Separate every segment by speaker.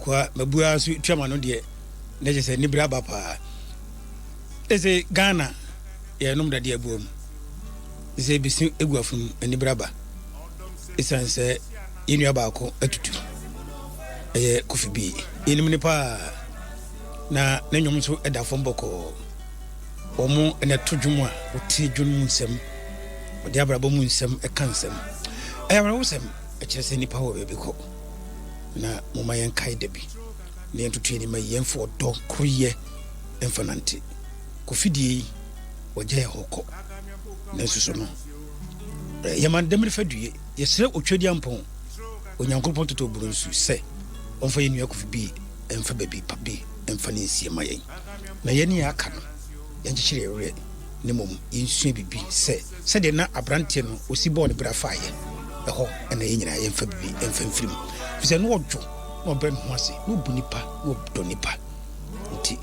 Speaker 1: Akoa mabua nso tua ma no deɛ na kyerɛ sɛ nibere aba paa. Ɛsɛ Ghana yɛnom dadeɛ abuo mu. Sɛ bɛsi egu afunum anibere aba. Ɛsiane sɛ yɛn nua baako atutu. Ɛyɛ Kofi Bi. Yɛnim ne paa. Na ne nnwom nso da fam bɔkɔɔ. Wɔn na ɛto dwom a wɔte dwom mu nsɛm. Wɔde abrabɔ mu nsɛm ɛka nsɛm. Ɛyɛ awerɛhosɛm. Ɛkyerɛ sɛ nnipa wɔ baabi kɔ. Na momma yɛnkae da bi na yɛntoto yɛn nneɛma yi, yɛmfa ɔdɔ koroyɛ mfa nante. Kofi deɛ yi, wɔgya yɛ hɔ kɔ. Nanso so no, yɛma no dɛm fa due. Yɛsrɛ Otwadiampɔn, Onyankopɔn totɔ oburo nsu sɛ ɔmfa yɛn nua Kofi bi mfa baabi pa bi mfa no nsie ma yɛn. Na yɛn a aka no, yɛnkyekyere yɛn werɛ na mmom yɛnsua biribi sɛ sɛdeɛ na aberanteɛ no ɔsi bɔɔ ne bra faeɛ, ɛhɔ na yɛn nyinaa yɛmfa biribi mfa mfiri mu. Ɛfiri sɛ na ɔdwo, na ɔbrɛ ne ho ase, na ɔbu nipa, na ɔdɔ nipa. Nti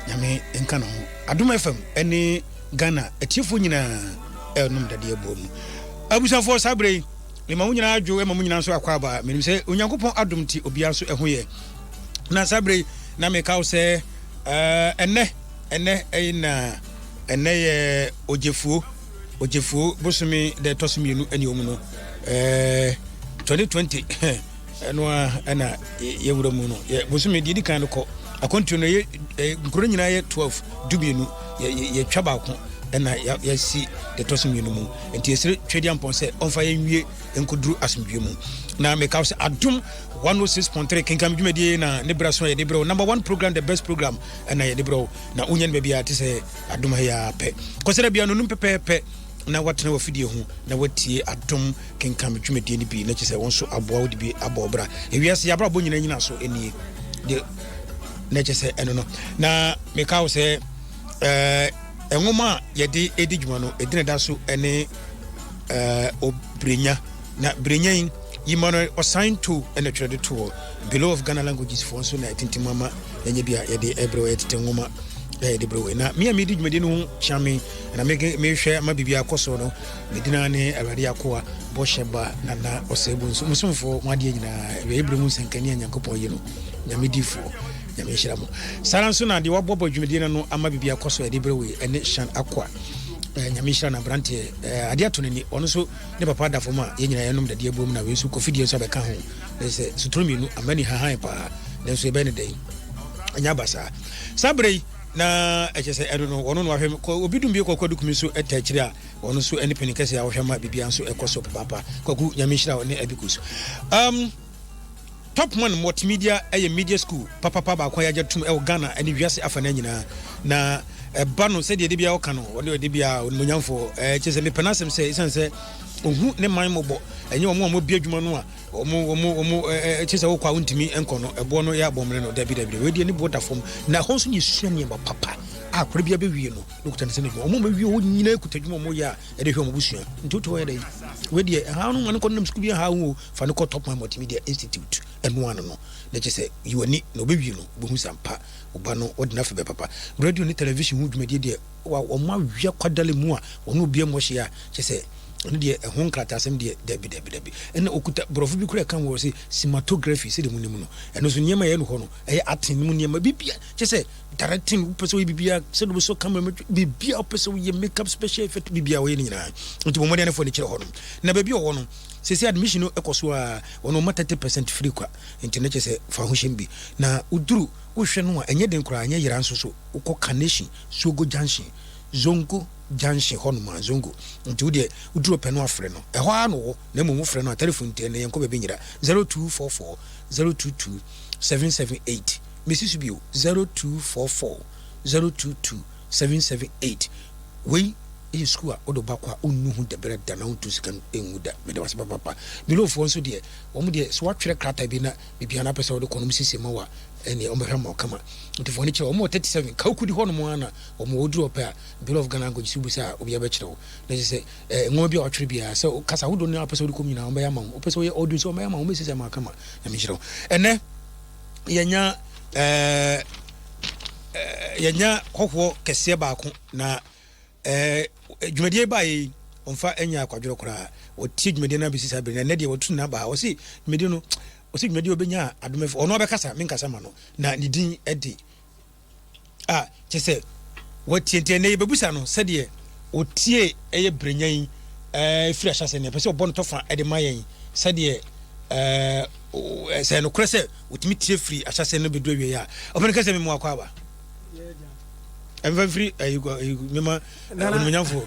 Speaker 1: Nyame nka ne ho. Adom FM ne Ghana atiefoɔ nyinaa ɛrenom dadeɛ boɔ mu. Abusuafoɔ, saa berɛ yi mema mo nyinaa adwo, ɛma mo nyinaa nso akɔ aba. Menim sɛ Onyankopɔn adom nti obiara nso ɛho yɛ. Na saa berɛ yi na meka wo sɛ ɛnɛ ɛnɛ ɛyi na ɛnɛ yɛ ogyefuo ogyefuo bosome dɛ ɛtɔ so mmienu ɛne ɔmu no 2020 ɛno a ɛna yɛwura mu no yɛ bosome deɛ di kan no kɔ akwantuo no yɛ nkuro nyinaa yɛ 12 12 yɛtwa baako ɛna yɛasi deɛ ɛtɔ so mmienu mu. Nti yɛsrɛ Twedeampɔn sɛ ɔmfa yɛnwie nkɔduru asomdwoeɛ mu. Na meka wo sɛ Adom 106.3 kenkan dwumadie na ne berɛ so a yɛde berɛ wo number one program, the best program ɛna yɛde berɛ wo, na wonya no baabi a te sɛ Adom ha yi ara pɛ. Kɔsɛdɛ bia no num pɛpɛɛpɛ na watena wafidie ho na watie Adom kenkan dwumadie no bi, na kyerɛ sɛ wɔn nso aboa wo de bi abɔ ɔbra. Ewiase yɛabrabɔ nyina nyina so nie deɛ, na kyerɛ sɛ ɛno no na meka wo sɛ nwoma a yɛde edi dwuma no edin da so ne Obrenya. Na Brenya yi yima no ɔsan to ɛna twerɛ de toɔ Below of Ghana Languages foɔ nso na ɛtintim ama ɛnyɛ bi a yɛde ɛbrɛ yɛ tete nwoma na yɛde brɛ wɔ. Na me a medi dwumadi no ho kyia me na mehwɛ ama biribi akɔ so no, medina ne Awurade akoa bɔhyɛ ba Nana Ɔsɛebu nso mosomfoɔ mo adeɛ nyinaa awia berɛ mu nsɛnkani a Nyankopɔn yi no Nyame difoɔ. Nyame nhyira mo. Saa ara nso na deɛ waboaboa dwumadie no ano ama biribi akɔ so ɛde berɛ wei ɛne Shan Akwa. Nyame nhyira no aberanteɛ. Adeɛ ato n'ani. Ɔno nso ne papa da fam a yɛn nyinaa yɛnom dadeɛ buom na wei nso Kofi deɛ nso abɛka ho. Na sɛ suturo mmienu ama ni hahan paa. Nanso yɛbɛyɛ no dɛn? Ɛnyɛ aba saa. Saa berɛ yi na ɛkyɛ sɛ ɛno no ɔno na wahwɛ obi dum bi kɔ kwadu kumi nso ɛta akyire a ɔno nso ɛne panin kɛseɛ a wɔhwɛ ma biribiara nso ɛkɔ so papaapa. Kwaku Nyame nhyira wo ne Abikos. Topman Multimedia yɛ media school papapa baako a yɛagye tom wɔ Ghana ne wiase afanaa nyinaa. Na ɛba no sɛdeɛ da biara ɔka no, ɔne ɔde biara onimuonyamfoɔ. Kyerɛ sɛ mepɛ n'asɛm sɛ ɛsiane sɛ ɔhu ne man mmɔbɔ, ɛnyɛ wɔn a wɔabue adwuma no a wɔn wɔn wɔn kyerɛ sɛ wokɔ a wontumi nkɔ no, ɛboɔ no yɛ abɔmmene no. Dabi dabi, wei deɛ ne boɔ da fam. Na ɛhɔ nso na yɛsua nneɛma papa a akwadaa biara bɛwie no na ɔkuta ne sɛ n'adwuma. Wɔn a wɔawie hɔ nyinaa kuta adwuma a wɔyɛ a ɛde hwɛ wɔn abusua. Nti wote hɔ yɛ dɛn? Wei deɛ ɛha no ma no kɔ nam sukuu bi ɛha wo o. Fa no kɔ Topman Multimedia Institute, ɛno ano no, na kyerɛ sɛ yi w'ani na ɔbɛwie no, wobɛhu sɛ ampa wo ba no wode no afa bɛ papa. Radio ne television ho dwumadie deɛ, wa wɔn awia kwadale mu a wɔne obi ammɔ hye a, kyerɛ sɛ ɛno deɛ ɛho nkrataasɛm deɛ dabi dabi dabi. Ɛna ɔkuta borɔfo bi koraa ɛka ho wɔ sɛ cinematography sɛdeɛ monim no, ɛno nso nneɛma a ɛyɛ no hɔ no ɛyɛ acting no mu nneɛma bibia, kyerɛ sɛ directing wopɛ sɛ woyɛ biribiara sɛdeɛ wobɛsɔ camera mu biribiara wopɛ sɛ woyɛ makeup special effect biribiara wɔyɛ no nyinaa. Nti bɔ mmɔden anefoɔ no kyerɛ hɔ nom na baabi a ɔwɔ no sɛsɛ admission no ɛkɔ so a wɔn ɔma 30% free kwa. Nti no kyɛ sɛ fa ho hyɛm bi na woduru wohwɛ no a ɛnyɛ den koraa, ɛnyɛ yera nso so. Wokɔ Carnation Zongo Junction, Zongo Junction hɔ nom a Zongo nti wodeɛ woduru pɛ no afrɛ no ɛhɔ ara na ɔwɔ. Na mmom wofrɛ no a telephone nti ɛnɛ yɛnkɔ baabi nyera 0244 022 778. Mesi so bio, 0244 022 778. Wei yɛ sukuu a wode wo ba kɔ a wonnu ho dabiara da na wontu sika ngu da. Meda wo ase papaapa. Milofoɔ nso deɛ, wɔn deɛ sɛ woatwerɛ krataa bi na biribiara na wopɛ sɛ wode kɔ na wɔsiesie ma wo a, ɛnneɛ wɔbɛhwɛ ama wo kama. Nti fa w'ani kyerɛ wɔn. Wɔn wɔ 37 Kawukudi hɔnom ara na wɔn wɔ. Woduru hɔ pɛ a, Bureau of Ghana Languages wobisa a, obiara bɛkyerɛ wo. Na kyerɛ sɛ eh, nwoma bi a wɔatwerɛ biara, sɛ kasa ahodoɔ no a wopɛ sɛ wode kɔ mu nyinaa, wɔbɛyɛ ama wo. Wopɛ sɛ woyɛ audio nso, wɔbɛyɛ ama wo, wɔbɛsiesie ama wo kama. Nyame nhyira wo. Ɛnnɛ, yɛnya ɛɛ yɛnya hɔhoɔ kɛseɛ baako na ɛɛ dwumadie baeɛ yi ɔmfa ɛnyɛ akwadworɔ koraa. Wɔtie dwumadie no abɛsi saa bere na ɛnɛ deɛ wɔtu no aba ha. Wɔsi dwumadie no Ɔsɛ dwumadie a ɔbɛnya Adom FM, ɔno abɛkasa, menkasa ma no, na ne din de a kyɛ sɛ watie. Nti ɛnɛ yɛbɛbusa no sɛdeɛ ɔtie ɛyɛ brɛnya yi ɛfiri ahyɛsɛ no, yɛpɛ sɛ ɔbɔ no tɔfa ɛde ma yɛn sɛdeɛ sɛ nokorɛ sɛ ɔtumi tie firi ahyɛsɛ no bɛdu awie a ɔpɛne kɛ sɛ memu akɔ aba ɛmfa mfiri mema onimonyamfoɔ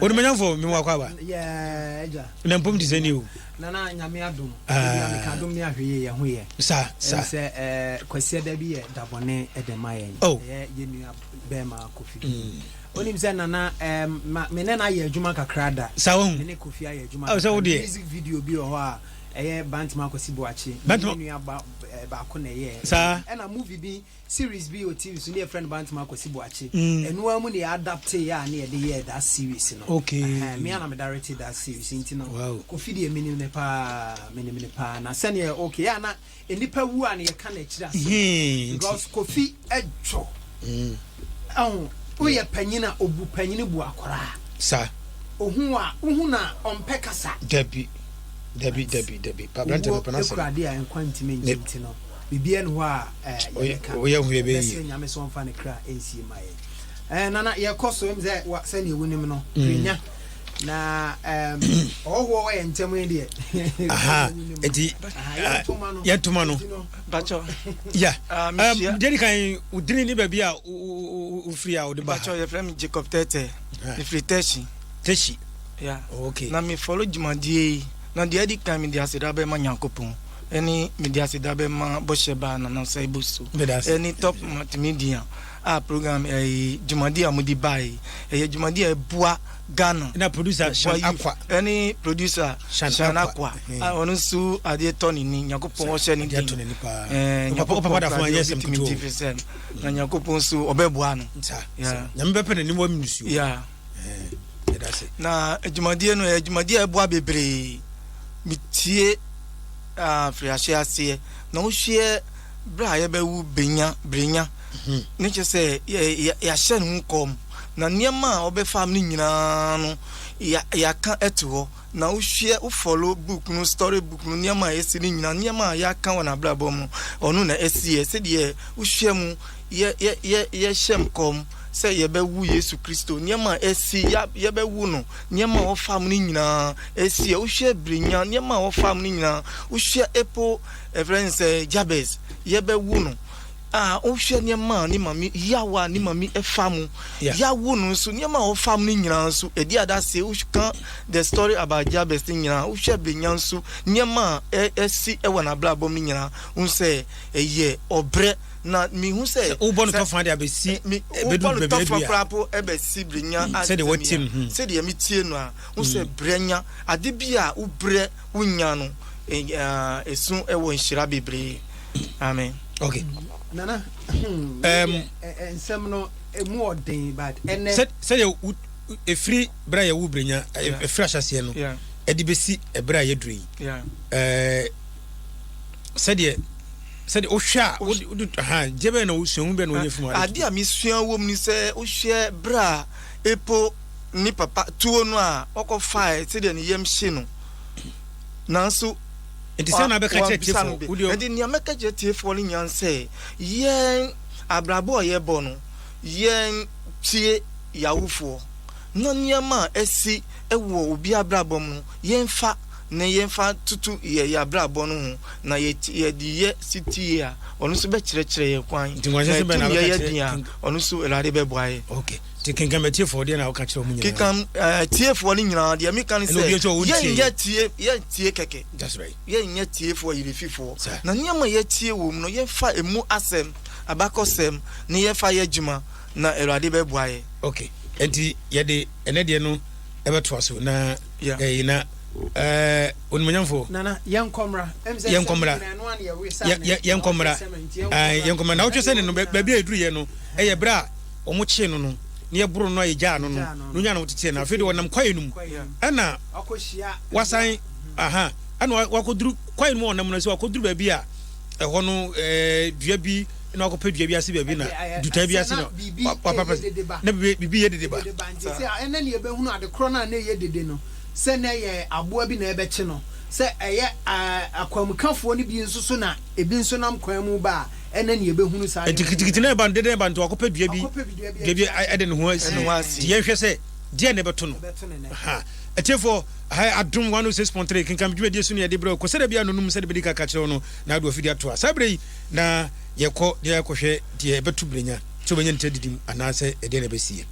Speaker 1: onimonyamfoɔ memu akɔ aba na mpom te sɛ ni o.
Speaker 2: Nana Nyame adom ebia meka adom ne ahwɛyie yɛ ho yɛ.
Speaker 1: Sa sa.
Speaker 2: Ɛne sɛ ɛɛ Kwasiada bi yɛ da bɔne de ma yɛn.
Speaker 1: Oh.
Speaker 2: Ɛyɛ yɛn nua bɛɛma Kofi. Mm. Onim sɛ Nana ɛɛm ma me ne no ayɛ adwuma kakra da.
Speaker 1: Sa wahu.
Speaker 2: Me ne Kofi ayɛ adwuma
Speaker 1: Oh, sɛ wo
Speaker 2: kakra.
Speaker 1: deɛ.
Speaker 2: Music video bi wɔ hɔ a ɛyɛ Bantama Kwasi Boakye.
Speaker 1: Bantama.
Speaker 2: Me ne nua ba baako na ɛyɛɛ.
Speaker 1: Saa.
Speaker 2: Ɛna movie bi Series bi wɔ TV so ne yɛfrɛ no Bantama Kwasi Boakye.
Speaker 1: Mm.
Speaker 2: Ɛno ara mu na yɛ adapte yɛ a ne yɛde yɛɛ that series no.
Speaker 1: Okay.
Speaker 2: Ɛhɛn, me ara na me directed that series nti no.
Speaker 1: Wow.
Speaker 2: Kofi deɛ menim no paa, menim no paa. Na sɛdeɛ okay yɛ a na nnipa wu a na yɛka n'akyiri asɛm.
Speaker 1: Hee, nti.
Speaker 2: Because Kofi dwo.
Speaker 1: Mm.
Speaker 2: Ɛho, woyɛ panyin a obu panyin bu akwaraa.
Speaker 1: Sa.
Speaker 2: Ohu wo a, wohu no a ɔmpɛ kasa.
Speaker 1: Dabi, dabi, dabi, dabi. Pa aberante
Speaker 2: Owuo
Speaker 1: mepɛ n'asɛm.
Speaker 2: kura adeɛ a nkwa ntumi ngye nti no, biribiara nni hɔ a eh, yɛbɛka.
Speaker 1: Woyɛ hu yɛbɛyɛ
Speaker 2: Yɛbɛsrɛ
Speaker 1: yie.
Speaker 2: Nyame sɛ ɔmfa ne kra nsie ma yɛn. Eh, Nana, yɛkɔ so, ɛm sɛ wa, sɛdeɛ wonim no, Pirenya. Na um, ɔhɔhoɔ wɔ yɛn ntam yi deɛ.
Speaker 1: Aha,
Speaker 2: sɛdeɛ wonim no.
Speaker 1: nti
Speaker 2: Aha, yɛntoma no.
Speaker 1: yɛntoma no.
Speaker 2: Nti no,
Speaker 3: Bakyɛ.
Speaker 1: Ya.
Speaker 3: Ah,
Speaker 1: Um,
Speaker 3: mehyia.
Speaker 1: deɛ di kan, wo dini ne baabi a wofiri a wode ba ha.
Speaker 3: Bakyɛ, yɛfrɛ me Jacob Tɛtɛ. Mefiri Tɛhyi.
Speaker 1: Tɛhyi.
Speaker 3: Yeah.
Speaker 1: Okay.
Speaker 3: Na me follow dwumadie yi. Na deɛ adi kan mede aseda bɛma Nyankopɔn. Ɛne mede aseda bɛma Bɔhyɛ Baa Nana Osei Bosu. Ɛne Top Multimedia a program ɛyi dwumadie a wɔde baa yi. Ɛyɛ dwumadie a ɛboa Ghana.
Speaker 1: Na producer Shan Akwa.
Speaker 3: Ɛne producer
Speaker 1: Shan
Speaker 3: Akwa. A ɔno nso adeɛ tɔ ne ni. Nyankopɔn ɔhyɛ ne
Speaker 1: din.
Speaker 3: Ɛɛ Nyankopɔn adeɛ obi tumi ti fi sɛ. Na Nyankopɔn nso ɔbɛboa no.
Speaker 1: Nyame bɛpɛ n'anim wɔ mmusuo.
Speaker 3: Yeah. Na dwumadie no ɛyɛ dwumadie a ɛboa bebree. Metie ah, firi ahyɛ aseɛ na wohwɛ berɛ a yɛbɛwo benya brenya mhm. ne kyɛ sɛ yɛahyɛ ne ho kɔm na nneɛma a wɔbɛfa no nyinaa no yɛaka ato hɔ na wohwɛ wo follow book no story book no nneɛma a ɛsi no nyinaa nneɛma a yɛaka wɔ n'abrabɔ mu ɔno na ɛsiɛ sɛdeɛ wohwɛ mu yɛ yɛ yɛ yɛhyɛ nkɔm sɛ yɛbɛwo Yesu Kristo, nneɛma a asi, ya yɛbɛwo no, nneɛma a ɔfaa mu no nyinaa asi. Wohwɛ Brenya, nneɛma a ɔfaa mu no nyinaa, wohwɛ epo ɛfrɛ no sɛ Jabez, yɛbɛwo no. A wohwɛ nneɛma a ne maame yaw a ne maame ɛfa mu, yawo no nso nneɛma a ɔfaa mu no nyinaa nso ɛdi adanseɛ. Woka the story about Jabez no nyinaa, wohwɛ Brenya nso nneɛma a ɛsi ɛwɔ n'abrabɔ mu no nyinaa, wohu sɛ ɛyɛ ɔbrɛ. Na mehu sɛ.
Speaker 1: Sɛ wobɔ no tɔfa de abɛsi.
Speaker 3: Wobɔ no tɔfa koraa po ɛbɛsi brenya.
Speaker 1: Sɛdeɛ wɔtie no.
Speaker 3: Sɛdeɛ metie no a, wo sɛ brenya ade bi a wobrɛ wonya no ɛso ɛwɔ nhyira bebree. Amen.
Speaker 1: Okay.
Speaker 2: Nana, nsɛm no emu ɔden but ɛnɛ.
Speaker 1: Sɛdeɛ ɛfiri berɛ a yɛwo brenya ɛfiri ahyɛseɛ no ɛde bɛsi ɛberɛ a yɛduru yi. Sɛdeɛ sɛdeɛ wohwɛ a wode ha gye bɛn na wosua hu bɛn na wonya fi mu
Speaker 3: ade a mesua wɔ mu ni sɛ wohwɛ berɛ a epo ne papa tuo no a ɔkɔfae sɛdeɛ ne yam hye no nanso
Speaker 1: nti sɛ na bɛka kyerɛ tiefoɔ
Speaker 3: wodeɛ nti nea mɛka kyerɛ tiefoɔ no nyinaa sɛ yɛn abrabɔ a yɛbɔ no yɛn tie yɛawofoɔ na nneɛma a asi wɔ obi abrabɔ mu no yɛmfa na yɛmfa ntoto yɛ yɛn abrabɔ no ho, na yɛde yɛ setie a, ɔno nso bɛkyerɛkyerɛ yɛn kwan.
Speaker 1: Nti nkwanhyɛ
Speaker 3: Na
Speaker 1: bɛn na
Speaker 3: ɛtum yɛyɛ
Speaker 1: wobɛka
Speaker 3: den a,
Speaker 1: kyerɛ?
Speaker 3: ɔno nso Awurade bɛboa yɛn.
Speaker 1: Okay. Nti kenkan atiefoɔ deɛ na woka kyerɛ wɔn nyinaa.
Speaker 3: Kenkan eh, tiefoɔ no nyinaa deɛ meka ne
Speaker 1: Ɛna obi
Speaker 3: sɛ
Speaker 1: nso a ɔntie
Speaker 3: yɛnyɛ
Speaker 1: yɛn.
Speaker 3: tie yɛntie kɛkɛ.
Speaker 1: That's right.
Speaker 3: Yɛnyɛ tiefoɔ yerefifoɔ.
Speaker 1: Saa.
Speaker 3: Na nneɛma a yɛtie wɔ mu no yɛmfa emu asɛm, abakɔsɛm, ne yɛmfa yɛ adwuma na Awurade bɛboa yɛn.
Speaker 1: Okay. Nti yɛde ɛnɛ deɛ no ɛbɛtoa so na
Speaker 3: Yeah.
Speaker 1: ɛyi na ɛɛ onimonyamfo.
Speaker 2: Nana yɛnkɔ mmra.
Speaker 1: Yɛnkɔ mmra. Yɛnkɔ mmra. Yɛnkɔ mmra. Na wotwe sɛ ne no baabi a ɛduru yɛ no ɛyɛ berɛ a wɔn kyee no no ne yɛboro no a yɛgyaa no no na onya no tetee no afei de wɔnam kwaeɛ no mu ɛna wasan aha ɛna wakɔduru kwaeɛ no mu a ɔnam no sɛ wakɔduru baabi a ɛhɔ no ɛɛ dua bi na wakɔpɛ dua bi ase baabi na dutaa bi ase na wapapa na biribi yɛ dede ba.
Speaker 2: Ɛnɛ ne yɛbɛhunu adekorɔ no a na ɛyɛ dede no sɛ na ɛyɛ aboa bi na ɛbɛkye no. Sɛ ɛyɛ akwanmukafoɔ no bi nso so na ebi nso nam kwan mu ba a, ɛnna ne yɛbɛhunu saa
Speaker 1: Nti
Speaker 2: nneɛma
Speaker 1: kitikiti
Speaker 2: nyinaa.
Speaker 1: na ɛba no dede ɛba no nti wakɔpɛ dua bi
Speaker 2: Wakɔpɛ dua bi
Speaker 1: dua bi
Speaker 2: agyina.
Speaker 1: ɛde ne ho asi
Speaker 3: Ɛde ne ho asi.
Speaker 1: nti yɛnhwɛ sɛ deɛ na ɛbɛto no.
Speaker 2: Ɛbɛto no nnɛ.
Speaker 1: Aha. Atiefoɔ, aha yɛ Adom 106.3 kenkan dwumadie so ne yɛde brɛ wo kɔ sɛdeɛ bia nonum sɛdeɛ bɛdi ka ka kyerɛ wo no na ade wafidi ato a saa berɛ yi na yɛkɔ na yɛkɔhwɛ deɛ ɛbɛto Brenya sɛ ɔbɛnya ne ti adidim anaasɛ ɛdeɛ na ɛbɛsiiɛ.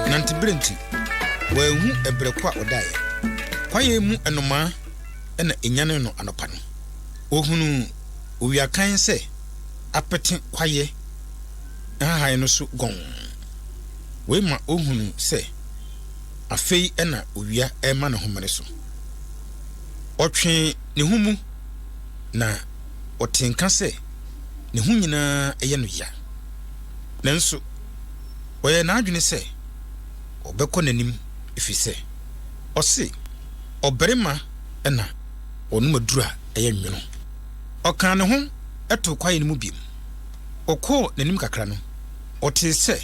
Speaker 1: Nantebere nti, wanhu ɛberɛ ko a ɔdaeɛ. Kwaeɛ mu nnomaa na ɛnyanee no anɔpa no. Ɔhunuu owiakan sɛ apete kwaeɛ nhahan no so gɔnn. Wei ma ɔhunuu sɛ afei na owia rema ne homene so. Ɔtwee ne ho mu, na ɔtee nka sɛ ne ho nyinaa yɛ no ya. Nanso, ɔyɛɛ n'adwene sɛ ɔbɛkɔ n'anim efisɛ ɔse ɔbarima na ɔnom aduru a ɛyɛ nwono. Ɔkaa ne ho too kwaeɛ no mu bio. Ɔkɔɔ n'anim kakra no, ɔtee sɛ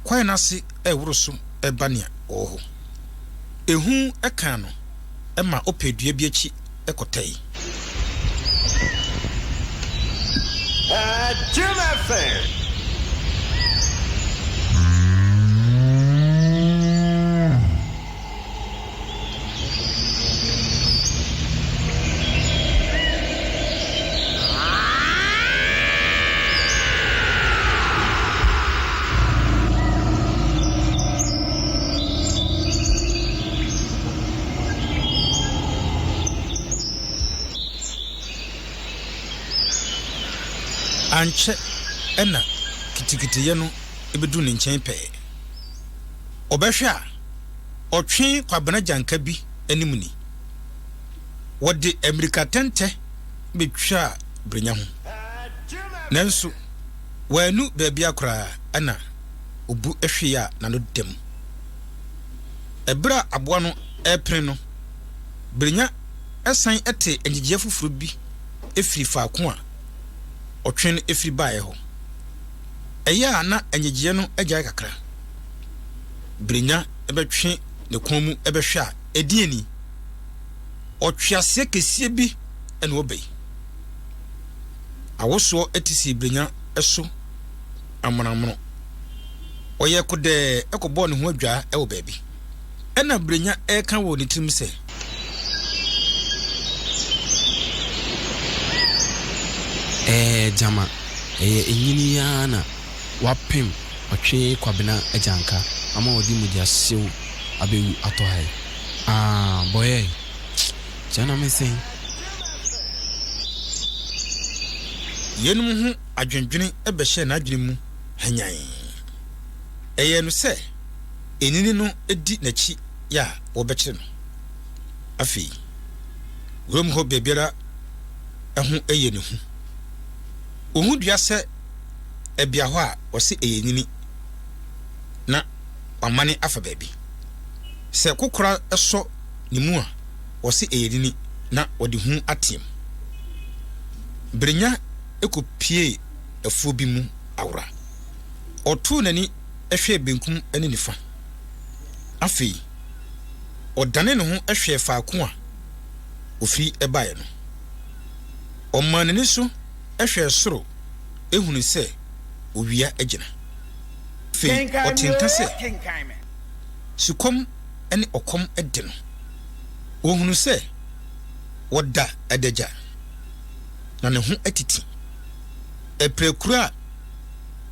Speaker 1: kwaeɛ no ase reworo so reba nea ɔwɔ hɔ. Ehu kaa no ma ɔpɛɛ dua bi akyi kɔtɛe.
Speaker 4: Jim FM.
Speaker 1: Ankyɛ na kitikitiyɛ no beduu ne nkyɛn pɛɛ. Ɔbɛhwɛ a, ɔtwe Kwabena Gyanka bi anim ni. Wɔde ammirikatɛntɛ betwaa Brenya ho. Nanso wannu baabiara koraa na obu hwee a n'ano da mu. Bere a aboa no repene no, Brenya san tee nnyegyeeɛ foforɔ bi firi faako a ɔtwe no firi baeɛ hɔ. Ɛyɛ a na nnyegyeeɛ no agyae kakra. Brenya bɛtwe ne kɔn mu bɛhwɛ a, ɛdeɛn ni? Ɔtweaseɛ kɛseɛ bi na ɔba yi. Awosoɔ te sii Brenya so amonoamono. Ɔyɛɛ kodɛɛ kɔbɔɔ ne ho adwaa wɔ baabi. Ɛnna Brenya reka wɔ ne tirim sɛ.
Speaker 5: Ɛɛ gyama ɛyɛ enyini yi ara na wapem ɔtwe Kwabena Agyanka ama ɔde mogyahyew abɛwu atɔ ha yi? Aah bɔyɛe, kyɛ na mesen.
Speaker 1: Yeinom ho adwendwene bɛhyɛɛ n'adwene mu hanyann. Ɛyɛɛ no sɛ anini no di n'akyi a wɔbɛkyere no. Afei, wuram hɔ baabiara ho yɛ no hu. Ohu dua sɛ ɛbea hɔ a, ɔse ɛyɛ nini, na wamane afa baabi. Sɛ kokora sɔ ne mu a, ɔse ɛyɛ nini, na ɔde hu ateam. Brenya kɔpuee afuo bi mu awora. Ɔtoo n'ani hwɛɛ benkum ne nifa. Afei, ɔdanee ne ho hwɛɛ faako a ofiri baeɛ no. Ɔmaa n'ani so hwɛɛ soro hunuu sɛ owia agyina. Afei ɔtee nka sɛ sukɔm ne ɔkɔm de no. Ɔhunuu sɛ wɔda adagya, na ne ho atiti. Apirakuro a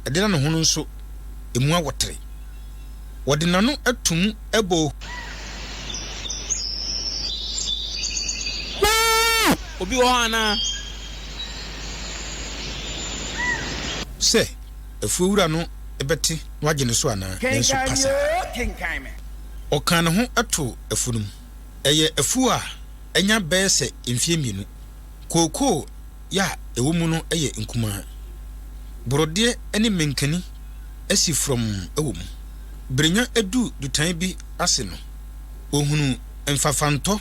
Speaker 1: ɛdeda ne ho no nso, emu awɔtere. Wɔde n'ano to mu bɔɔ.
Speaker 5: Obi wɔ hɔ anaa?
Speaker 1: Sɛ afuo wura no bɛte na wagye ne so anaa, nanso pasaa. Ɔkaa ne ho too afuo no mu. Ɛyɛ afuo a anya bɛyɛ sɛ mfeɛ mmienu. Kookoo yɛ a ɛwɔ mu no yɛ nkumaa. Borɔdeɛ ne mankani asi frɔmm wɔ mu. Berenya duu dutan bi ase no, ɔhunuu mfafantɔ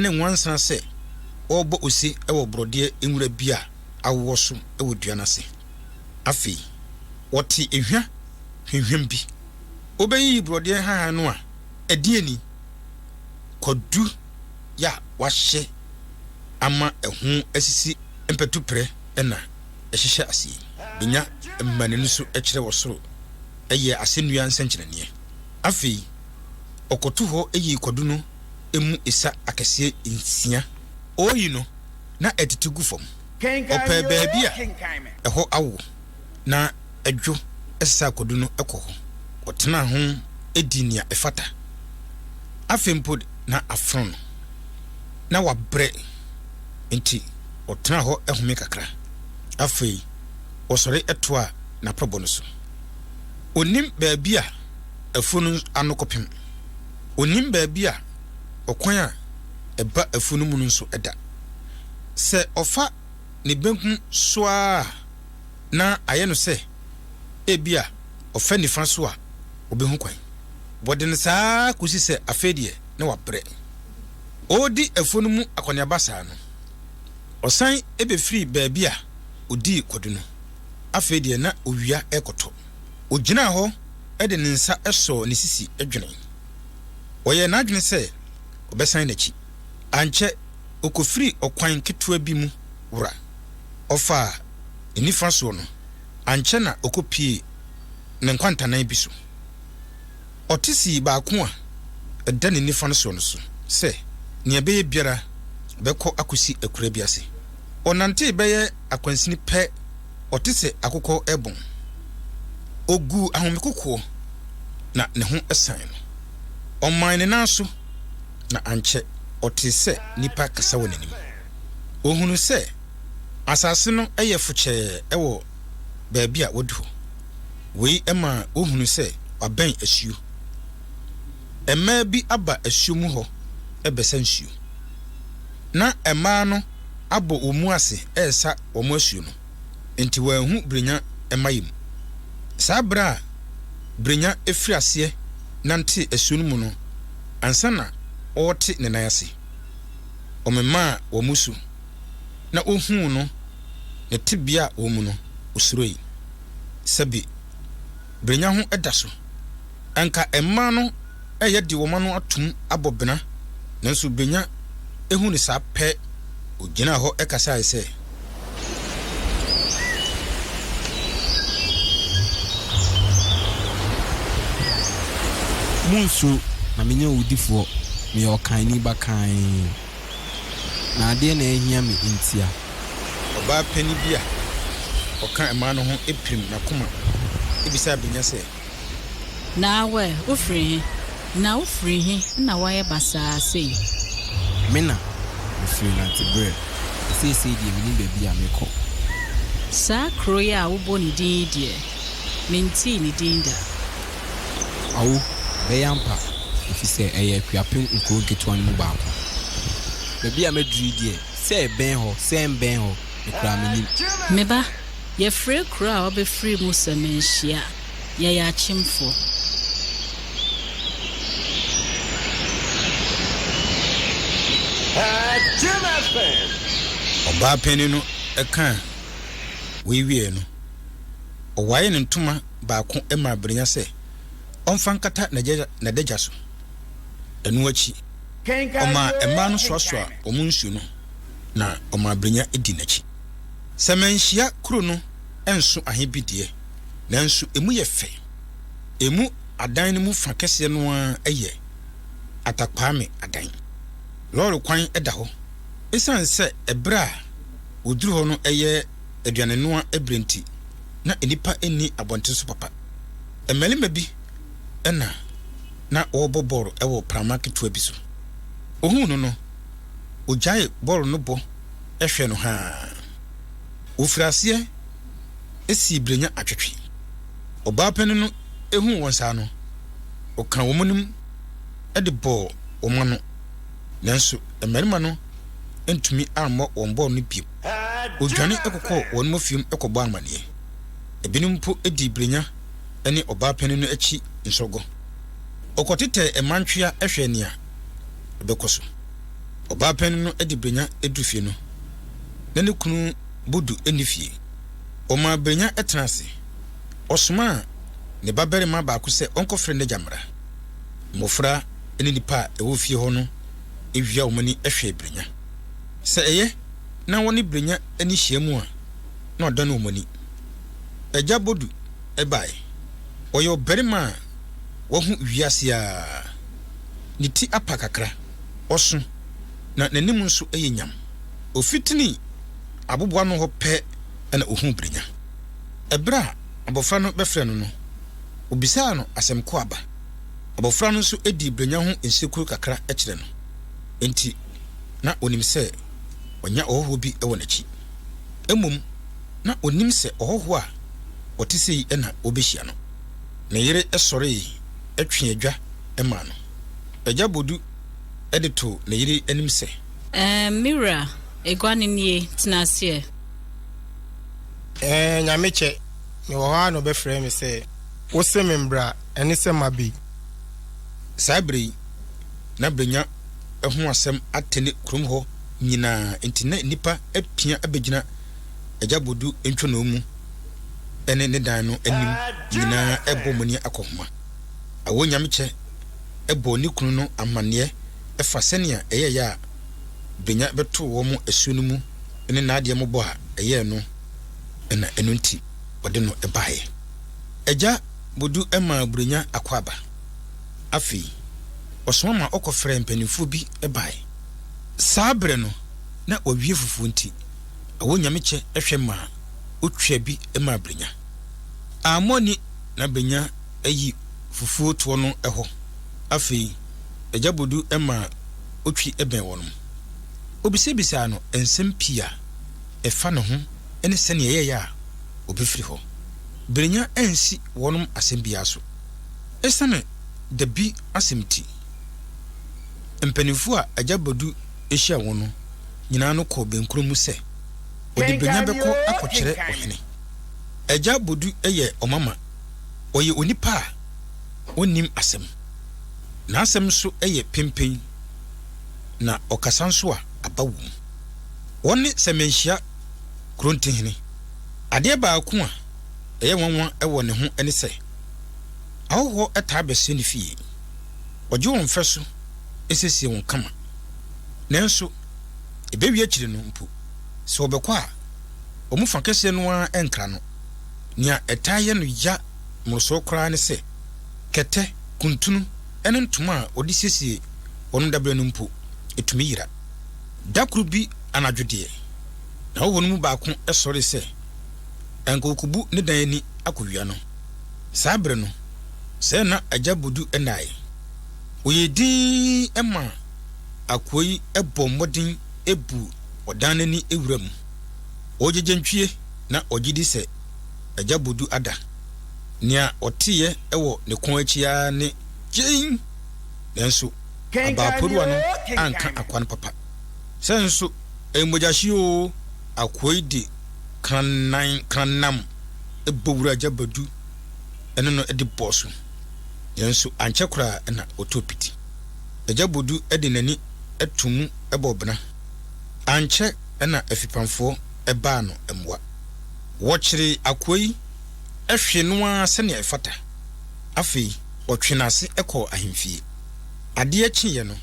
Speaker 1: ne nwansena sɛ wɔrebɔ ose wɔ borɔdeɛ nwura bi a awowɔ so wɔ dua no ase. Afei, wɔtee ehwa hwamhwam bi. Wobeyiyi borɔdeɛ nhahan no a, ɛdeɛn ni? Kwadu yɛ a wɔahyɛ ama ɛho asisi mpatuprɛ na ɛhyehyɛ aseɛ yi. Benya ma n'ani so kyerɛ wɔ soro yɛ asɛnnua nsɛnkyerɛnneɛ. Afei, ɔkɔto hɔ yii kwadu no mu esa akɛseɛ nsia. Ɔreyi no, na ɛtete gu fam. Ɔpɛɛ baabi a ɛhɔ awo na ɛdwo sesaa kwadu no kɔ hɔ. Ɔtenaa ho dii nea ɛfata. Afei mpo de, na afono no. Ná wabrɛ, enti ɔtenaa hɔ homee kakra. Afei ɔsɔre toaa n'aprɛbɔ no so. Onnim baabi a afuo no ano kɔpem. Onnim baabi a ɔkwan a ɛba afuo no mu no nso da. Sɛ ɔfa ne benkum so ara a, na ayɛ no sɛ ebia ɔfa nifa so a obehu kwan. Wɔde no saa ara kosi sɛ afei deɛ na wabrɛ. Ɔredi afuo no mu akɔneaba saa no, ɔsan bɛfirii baabi a ɔdii kwadu no. Afei deɛ na owia rekɔtɔ. Ɔgyinaa hɔ de ne nsa sɔɔ ne sisi dwenee. Ɔyɛɛ n'adwene sɛ ɔbɛsan n'akyi. Ankyɛ ɔkɔfirii ɔkwan ketewa bi mu wora. Ɔfaa ne nifa soɔ no, ankyɛ na ɔkɔpuee ne nkwantanan bi so. Ɔte sii baako a ɛda ne nifa no soɔ no so sɛ nea ɛbɛyɛ biara ɔbɛkɔ akɔsi akuraa bi ase. Ɔnantee bɛyɛ akwansini pɛ, ɔte sɛ akokɔ rebɔn. Ɔguu ahomekokoɔ na ne ho san no. Ɔman ne nan so na ankyɛ ɔtee sɛ nnipa kasa wɔ n'anim. Ɔhunuu sɛ asase no yɛ fokyɛɛ wɔ baabi a wadu hɔ. Wei maa wohunuu sɛ wabɛn asuo. Mmaa bi aba asuo mu hɔ rebɛsa nsuo. Ná mmaa no abɔ wɔn mu ase resa wɔn asuo no, enti wɔanhu Brenya mmaeɛ mu. Saa berɛ a Brenya firii aseɛ nantee asuo no mu no, ansa na ɔrete ne nan ase, wɔmemaa wɔn so, na wohuu no ne tebea a ɔwɔ mu no, osuroe. Sɛbe, Brenya ho da so. Anka mmaa no reyɛ de wɔn ano atom abɔ bena, nanso Brenya huu no saa pɛ, ogyinaa hɔ kasae sɛ.
Speaker 5: Monnsuro, na menyɛ owudifoɔ, meyɛ ɔkanni ba kann. Na adeɛ na ahia me ntia.
Speaker 1: Ɔbaa panin bi a ɔka mmaa no ho pirim n'akoma bisaa Brenya sɛ.
Speaker 4: Na awɛ, wofiri he? Na wofiri he na woayɛ basaa sei?
Speaker 5: Me na, mefiri Nanteberɛ, na seesei deɛ mennim baabi a merekɔ.
Speaker 4: Saa kuro yi a wobɔ ne din yi deɛ, mentee ne din da.
Speaker 5: Awo, ɛbɛyɛ ampa, efisɛ ɛyɛ Akuapem nkuro nketewa no mu baako. Baabi a maduru yi deɛ, sɛ ɛbɛn hɔ, sɛ ɛmbɛn hɔ, me koraa mennim.
Speaker 4: Me ba, yɛfrɛ kuro a wobɛfiri mu sɛ Manhyia. Yɛyɛ akyemfoɔ.
Speaker 1: Ɔbaa panin no kaa wei wieeɛ no, ɔwaee ne ntoma baako maa Brenya sɛ ɔmfa nkata n'adagya so. Ɛno akyi, ɔmaa mmaa no soasoaa wɔn nsuo no, na ɔmaa Brenya dii n'akyi. Sɛ manhyia kuro no nso ahe bi deɛ, nanso emu yɛ fɛ. Emu adan no mu fa kɛseɛ no ara yɛ Atakwaame adan. Lɔɔre kwan da hɔ. Esiane sɛ ɛberɛ a wɔduru hɔ no yɛ aduanenoa berɛ nti, na nnipa nni abɔnten so papa. Mmarima bi na na wɔrebɔ bɔɔl wɔ prama ketewa bi so. Ohuu no no, ogyaee bɔɔl no bɔ. hwɛɛ no haa. Wɔfirii aseɛ sii Brenya atwetwe. Ɔbaa panin no huu wɔn saa no, ɔkaa wɔn anim de bɔɔ wɔn ano, nanso mmarima no antumi ammɔ wɔn bɔɔl no bio. Wɔdwane kɔkɔɔ wɔn afie mu kɔbɔɔ amanneɛ. Ebinom mpo dii Brenya ne ɔbaa panin no akyi nsɔgɔ. Ɔkɔtetɛɛ mmantwea hwɛɛ nea ɛbɛkɔ so. Ɔbaa panin no de Brenya duru fie no, na ne kunu Bodu nni fie. Ɔmaa Brenya tenaa ase. Ɔsomaa ne babarima baako sɛ ɔnkɔfrɛ n'agya mmra. Mmofra ne nnipa a ɛwɔ fie hɔ no wia wɔn ani hwɛɛ Brenya. Sɛ ɛyɛ na wɔne Brenya ani hyia mu a, na ɔdan wɔn ani. Agya Bodu bae. Ɔyɛ ɔbarima a wahu wiase ara. Ne ti apa kakra, ɔso, na n'anim nso yɛ nyam. Ofitini aboboano hɔ pɛ na ohuu Brenya. Bere a abofra no bɛfrɛɛ no no, obisaa no asɛm ko aba. Abofra no nso dii Brenya ho nsekuru kakra kyerɛɛ no. Enti, na onim sɛ wanya ɔhɔhoɔ bi wɔ n'akyi. Mmom, na onnim sɛ ɔhɔhoɔ a ɔte sei na ɔrebehyia no. Ne yere sɔree twee adwa maa no. Agya Bodu de too ne yere anim sɛ.
Speaker 4: Ɛɛ, me wura, agua no nie, tena ase ɛ.
Speaker 6: Ɛɛ, Nyame kyɛ, mewɔ hɔ ara na ɔbɛfrɛɛ me sɛ. Wose me mbra, ɛne sɛ maba yi.
Speaker 1: Saa bere yi, na Brenya ho asɛm atene kurom hɔ nyinaa, enti na nnipa apia abegyina Agya Bodu ntwonoo mu ne ne dan no anim nyinaa rebɔ wɔn ani akɔhoma. Awo Nyamekyɛ bɔɔ ne kunu no amanneɛ fa sɛnea ɛyɛe a Brenya bɛtoo wɔn asuo no mu ne n'adeɛ mmɔbɔ a ɛyɛɛ no na ɛno nti ɔde no baeɛ. Agya Bodu maa Brenya akwaaba. Afei, ɔsoma ma ɔkɔfrɛɛ mpanimfoɔ bi baeɛ. Saa berɛ no, na wɔawie fufuo nti, Awo Nyamekyɛ hwɛ maa otwaa bi maa Brenya. Ammɔ ani na Brenya ayi fufuo toɔ no hɔ. Afei, Agya Bodu maa otwi bɛn wɔnom. Obisabisaa no nsɛm pii a ɛfa ne ho ne sɛnea ɛyɛeɛ a ɔbɛfiri hɔ. Brenya ansi wɔnom asɛm biara so. Esiane dabi asɛm nti, mpanimfoɔ a Agya Bodu hyia wɔn no nyinaa no kɔɔ bɛnkuro mu sɛ wɔde Brenya bɛkɔ akɔkyerɛ ɔhene. Agya Bodu yɛ ɔmama. Ɔyɛ onipa a ɔnnim asɛm. N'asɛm nso yɛ penpen, na ɔkasa nso a, aba wom. Wɔne Sɛmɛnhyia Kurontehene. Adeɛ baako a ɛyɛ nwanwa wɔ ne ho ne sɛ, ahɔhoɔ taa bɛsoɛ ne fie. Ɔgye wɔn fɛ so siesie wɔn kama. Nanso, ɛbɛwie akyire no mpo, sɛ wɔbɛkɔ a, wɔn mu fa kɛseɛ no ara nkra no. Nea ɛtaa yɛ no ya mmorosoɔ koraa ne sɛ, kɛtɛ, kuntunu, ne ntoma a wɔde siesie wɔn dabere no mpo, ɛtumi yera. Da koro bi anadwo deɛ, n'ahɔhoɔ no mu baako sɔree sɛ anka ɔrekɔbu ne dan ani akɔwia no. Saa bere no, sɛɛ na Agya Bodu nnae. Ɔyɛɛ dinn maa akoa yi bɔɔ mmɔden buu ɔdan no ani wuraa mu. Ɔregyegyentwie na ɔgye di sɛ Agya Bodu ada. Nea ɔteeɛ wɔ ne kɔn akyi ara ne Gyein! Nanso abaaporuwa no anka akoa no papa. Sɛ nso ɛyɛ mogyahye oo, akoa yi de krannan krannam bɔ wuraa Agya Badu ne no de bɔɔ so. Nanso ankyɛ koraa na ɔtɔɔ piti. Agya Bodu de n'ani too mu bɔɔ bena. Ankyɛ na afipamfoɔ baa no mmoa. Wɔkyeree akoa yi hwee no ara sɛnea ɛfata. Afei wɔtwee n'ase kɔɔ ahemfie. Adeɛ kyeeɛ no,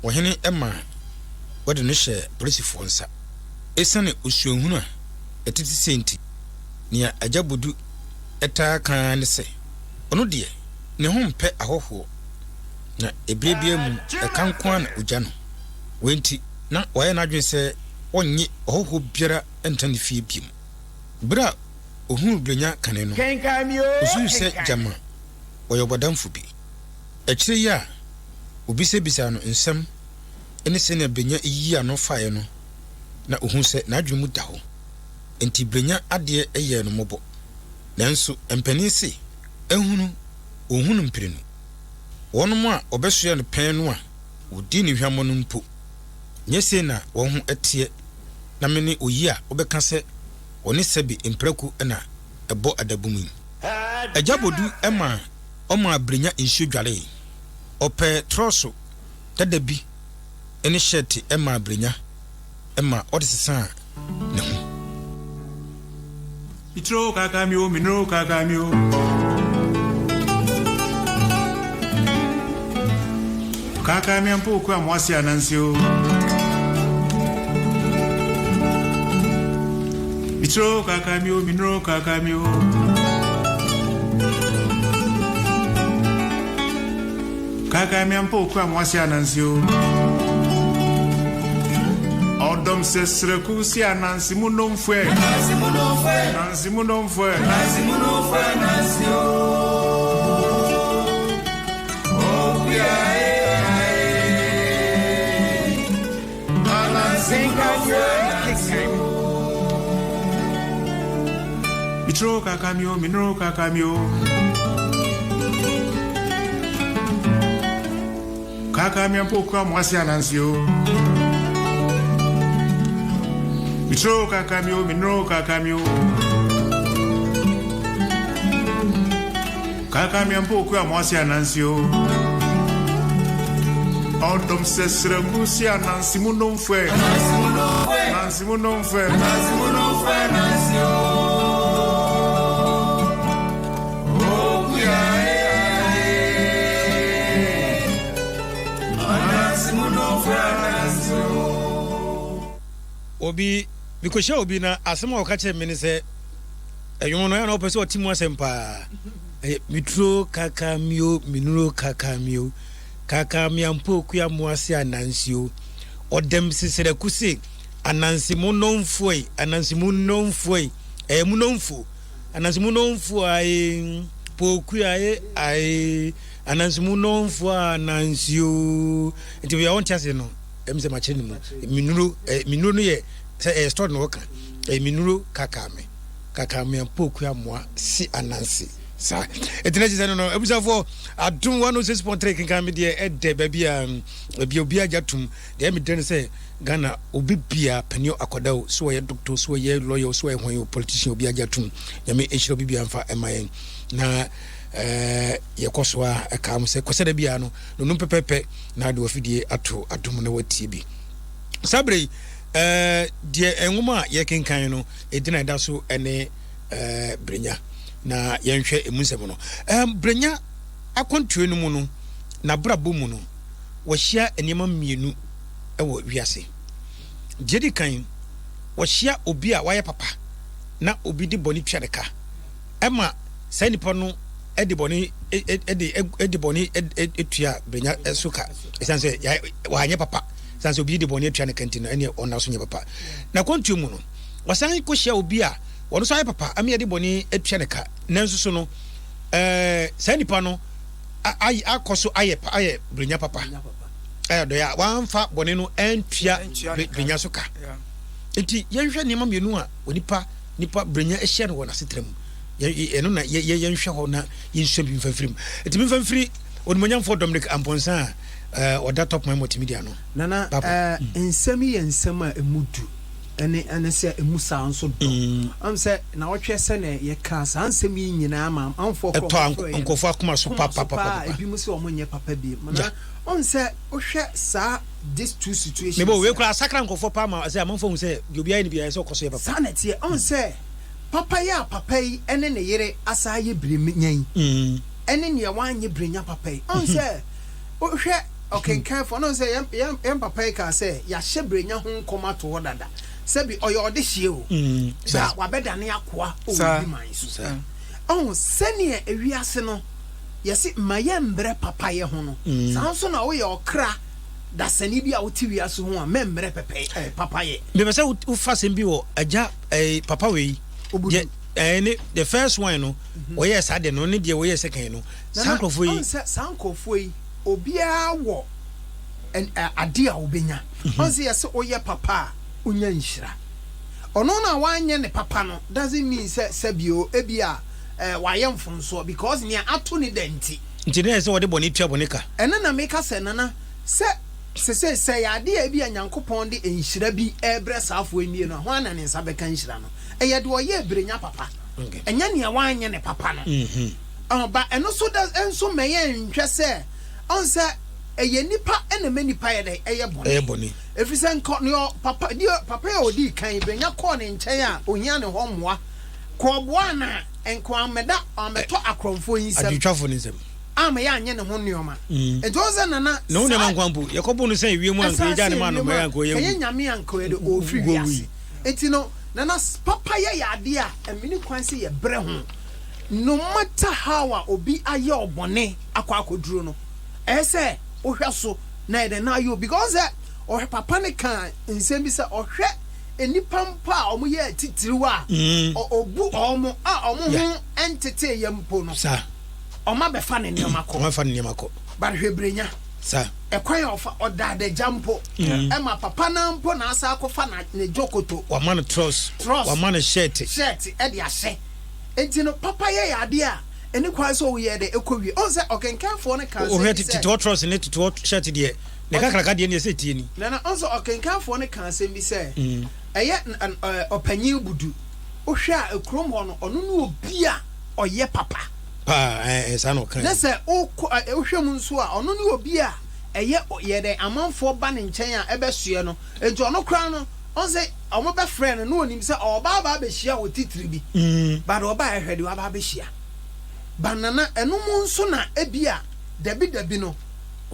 Speaker 1: ɔhene maa wɔde no hyɛɛ polisifoɔ nsa. Esiane osuahunu a ɛtete sei nti, nea Agya Bodu taa ka ara ne sɛ, ɔno deɛ, ne ho mpɛ ahɔhoɔ, na ɛberɛ biara mu ɛka nko ara na ɔgya no. Wei nti, na wayɛ n'adwene sɛ ɔnnye ɔhɔhoɔ biara ntena ne fie bio. Bere a ohuu Brenya kane no, osusuw sɛ gyama ɔyɛ ɔbɔdamfo bi. Akyiri yi a obisabisaa no nsɛm ne sɛnea Brenya yii ano fae no, na ɔhuu sɛ n'adwene mu da hɔ. Enti Brenya adeɛ yɛɛ no mmɔbɔ. Nanso mpanin se, Ahunu, ɔnhunu mprenu. Wɔnom a wɔbɛsoɛ no pɛn no a wɔdii no hwammɔ no mpo, nyɛ sei na wɔn ho teɛ na mene oyi a wobɛka sɛ ɔne sɛbe mprako na ɛbɔ adabum yi. Agya Bodu maa ɔmaa Brenya nsuo dwaree. Ɔpɛɛ trɔso dada bi ne hyɛɛte maa Brenya ma ɔde sesaa ne ho.
Speaker 7: Mitro kaka mi o, minro kaka mi o. Kaka mi ampo ku amoase anansi o. Mitro kaka mi o, minro kaka mi o. Kaka mi ampo ku amoase anansi o. Ɔdɔm sɛ srɛku si anansi mu nomfue. Anansi mu nomfue. Anansi mu nomfue. Anansi mu nomfue anansi o. Okuya e ae. Anansi mu nomfue anansi o. Mitro kaka mi o, minro kaka mi o. Kaka mi ampo kura mo ase anansi o. Mitro kaka mi o, minro kaka mi o. Kaka mi ampo kura mo ase anansi o. Ɔdɔm sɛ srɛku si anansi mu nomfɛ. Anansi mu nomfɛ. Anansi mu nomfɛ. Anansi mu nomfɛ anansi o. Okuya e ae. Anansi mu nomfɛ anansi o.
Speaker 1: Obi, mekɔhyia obi na asɛm a ɔka kyerɛ me ne sɛ, ɛnwom no, ɛyɛ na ɔpɛ sɛ ɔte mu asɛm paa. Ɛyɛ meturo kaka mio, menuro kaka mio, kaka miampo kuya moase anansi o. Ɔdɛm sesrɛku se, anansi mo nɔnfoe, anansi mo nɔnfoe, ɛyɛ mo nɔnfo, anansi mo nɔnfo ae, pokuya e ae, anansi mo nɔnfo anansi o. Nti bia ɔnte ase no, ɛm sɛ makyerɛ ne mu. Menuro, eh, menuro no yɛ, sɛ ɛyɛ story na ɔka, ɛyɛ menuro kaka me. Kaka me pokuya moa se anansi. Saa. Ɛti na kyerɛ sɛ no no, abusuafoɔ, Adom 106.3 kenkan me deɛ ɛdɛ baabi a, baabi a obiara gya tom. Deɛ ɛyɛ me dɛ ne sɛ Ghana obi bia panin o akwadaa o, sɛ ɔyɛ doctor o, sɛ ɔyɛ lawyer o, sɛ ɔyɛ hwan o, politician obiara gya tom. Nyame nhyira obi biara mfa ɛma yɛn. Na eh, yɛkɔ so a ɛkaa mo sɛ kwasada biara no, nonum pɛpɛpɛ na ade wafidie ato adom na watie bi. Saa berɛ yi, eh, deɛ nwoma a yɛkenkan no, ɛdin a ɛda so ne eh, Brenya. Na yɛnhwɛ emu nsɛm no. Eh, Brenya akwantuo no mu no, n'abrabɔ mu no, wahyia nneɛma mmienu wɔ wiase. Deɛ edi kan, wahyia obi a wayɛ papa na obi de bɔne tua ne ka. Ɛma saa nipa no de bɔne de de bɔne tua Brenya so ka. Ɛsiane sɛ wanyɛ papa, ɛsiane sɛ obi de bɔne atua ne ka nti no, ɛneɛ ɔnna so nyɛ papa. N'akwantuo mu no, wasan kɔhyia obi a ɔno nso ayɛ papa ama yɛde bɔne atua ne ka. Nanso so no, ɛɛ saa nipa no akɔ so ayɛ ayɛ brenya papa ayɛ dɔyɛ a wamfa bɔne no antua brenya so ka. Nti yɛnhwɛ nneɛma mmienu a onipa nipa brenya ahyia no wɔ n'asetena mu. Ɛno na yɛnhwɛ hɔ na yɛnsua bi mfa mfiri mu. Nti memfa mfiri onimonyamfoɔ Dominic Amponsah a ɔda Top Man Multimedia no.
Speaker 2: Nana, nsɛm yi yɛ nsɛm a ɛmu du. Ɛne ɛne sɛ emu saa nso dɔ. Ɔn sɛ naɔtwɛ sɛ na yɛkaa saa nsɛm yi nyinaa ma amanfoɔ korɔ
Speaker 1: Ɛtɔ
Speaker 2: ɔmo frɛ yɛn
Speaker 1: nkurɔfoɔ akoma so
Speaker 2: koma so paa
Speaker 1: papapapapa.
Speaker 2: ebi mo sɛ ɔmo nyɛ papa biem na
Speaker 1: Yeah.
Speaker 2: ɔn sɛ wohwɛ saa this two situations
Speaker 1: Mebɔ wei
Speaker 2: yi a.
Speaker 1: koraa asakra nkurɔfoɔ paa ma sɛ amanfoɔ ahu sɛ deɛ obiara yɛ no biara ɛsɛ sɛ ɔkɔ so yɛ papa.
Speaker 2: Saa na ɛteɛ ɔn sɛ papa yi a papa yi ɛne ne yere asan ayɛ brenya yi ɛne nea wanyɛ brenya papa yi ɔn sɛ wohwɛ Ɔkenkanfo no, sɛ yɛn, yɛn, yɛn papa yi kaa sɛ, Yɛahyɛ Brenya ho nkɔm ato hɔ dada. Sɛbi ɔyɛ ɔdehyeɛ o, na wabɛdane akoa wɔ obi man so. Ɔho, sɛdeɛ ewiase no, yɛse mma yɛmbrɛ papayɛ ho no, saa nso na woyɛ ɔkra dasani bi a wote wiase ho a, mɛmbrɛ pɛpɛ, eh, papayɛ.
Speaker 1: Mepɛ sɛ wofa asɛm bi wɔ agya, eh, papa wei, deɛ, eh, ne, the first one no, wɔyɛɛ saa deɛ no, ne deɛ wɔyɛɛ second no, saa nkorɔfoɔ yi.
Speaker 2: Nana, ɔhu sɛ saa nkorɔfoɔ yi, Obiara wɔ ade a obenya. Ɔn sɛ yɛse woyɛ papa a, Wonya nhyira. Ɔno no a wanyɛ ne papa no doesn't mean sɛ sɛbio ebia eh, wayɛ mfomsoɔ because nea ato ne da nti.
Speaker 1: Nti na ɛsɛ sɛ wɔde bɔne tua bɔne ka.
Speaker 2: Ɛno na meka sɛ Nana, sɛ sesei sɛ ɛyɛ adeɛ a ebia Nyankopɔn de nhyira bi rebrɛ saa afoɔ yi mmienu a, hwan na ne nsa bɛka nhyira no? Ɛyɛ deɛ ɔyɛɛ berenya papa, ɛnyɛ nea wanyɛ ne papa no. Ɔho, but ɛno nso da nso mma yɛnhwɛ sɛ, ɔho sɛ ɛyɛ nnipa na ɛma nnipa yɛ dɛn? Ɛyɛ bɔne.
Speaker 1: Ɛyɛ bɔne.
Speaker 2: Ɛfiri sɛ nka nea ɔ, papa, deɛ papa yi a ɔdii kan yi, berenya kɔɔ ne nkyɛn a ɔhia ne hɔ mmoa, kɔɔboaa no a, nka wammɛda, wammɛtɔ akorɔmfoɔ yi nsam.
Speaker 1: Adwotwafoɔ no nsam.
Speaker 2: Amma yɛanyɛ ne ho nneɛma. Nti wohu sɛ Nana,
Speaker 1: Ne ho nneɛma
Speaker 2: saa.
Speaker 1: nko ara mpo, yɛkɔboo no sɛn wiem a anka
Speaker 2: Ɛsan
Speaker 1: yɛgyaa
Speaker 2: sɛ
Speaker 1: no maa
Speaker 2: wiem
Speaker 1: nnomaa
Speaker 2: a,
Speaker 1: yi anka ɔyɛ
Speaker 2: ka ɛyɛ
Speaker 1: awu.
Speaker 2: Nyame a anka ɔyɛ dɛ ɔrefiri
Speaker 1: Ɔwui.
Speaker 2: wiase. Nti no, Nana, papayɛ yɛ adeɛ a ɛmene kwan sɛ yɛbrɛ ho. No matter how a obi ayɛ wo bɔne akɔ akɔduru no, ɛyɛ sɛ wohwɛ so na ayɛ dɛn na ayɛ obi. Because wohu sɛ ɔhwɛ, papa no kaa nsɛm bi sɛ ɔhwɛ nnipa mpo a wɔyɛ atitiriw a ɔbu wɔn a wɔn ho nteteeɛ mpo no, wɔabɛfa ne nneɛma kɔ.
Speaker 1: Wɔafa ne nneɛma kɔ.
Speaker 2: But hwɛ Brenya. Ɛkwan a ɔfa, ɔda adagya mpo. Ɛma papa no ara mpo na asan akɔfa ne dwokoto.
Speaker 1: Wama no trɔs.
Speaker 2: Trɔs.
Speaker 1: Wama no hyɛɛte.
Speaker 2: Hyɛɛte de ahyɛ. Enti no, papayɛ yɛ adeɛ a ɛni kwan sɛ woyɛ dɛ ɛkɔ wie. Wohu sɛ ɔkenkanfoɔ no kaa asɛm
Speaker 1: Wohwɛ
Speaker 2: bi sɛ.
Speaker 1: tete hɔ trɔs ne tete hɔ hyɛɛte deɛ, ne kakraka deɛ ne ɛsɛ tie ni.
Speaker 2: Nana, wohu sɛ ɔkenkanfoɔ no kaa asɛm bi sɛ, ɛyɛ ɔpanyin Budu, wohwɛ a kurom hɔ no, ɔno ne obi a ɔyɛ papa.
Speaker 1: Paa, ɛɛ, saa na ɔkae.
Speaker 2: Ne sɛ wokɔ, wohwɛ mu nso a, ɔno ne obi a ɛyɛ, yɛ dɛ amanfoɔ ba ne nkyɛn a ɛbɛsoɛ no. Enti ɔno koraa no, ɔhu sɛ wɔbɛfrɛ no na ɔnim sɛ ɔreba aba abɛhyia otitire bi. But ɔbaeɛ hwɛ deɛ waba abɛhyia. But Nana, ɛno mu nso na ebia dabi dabi no,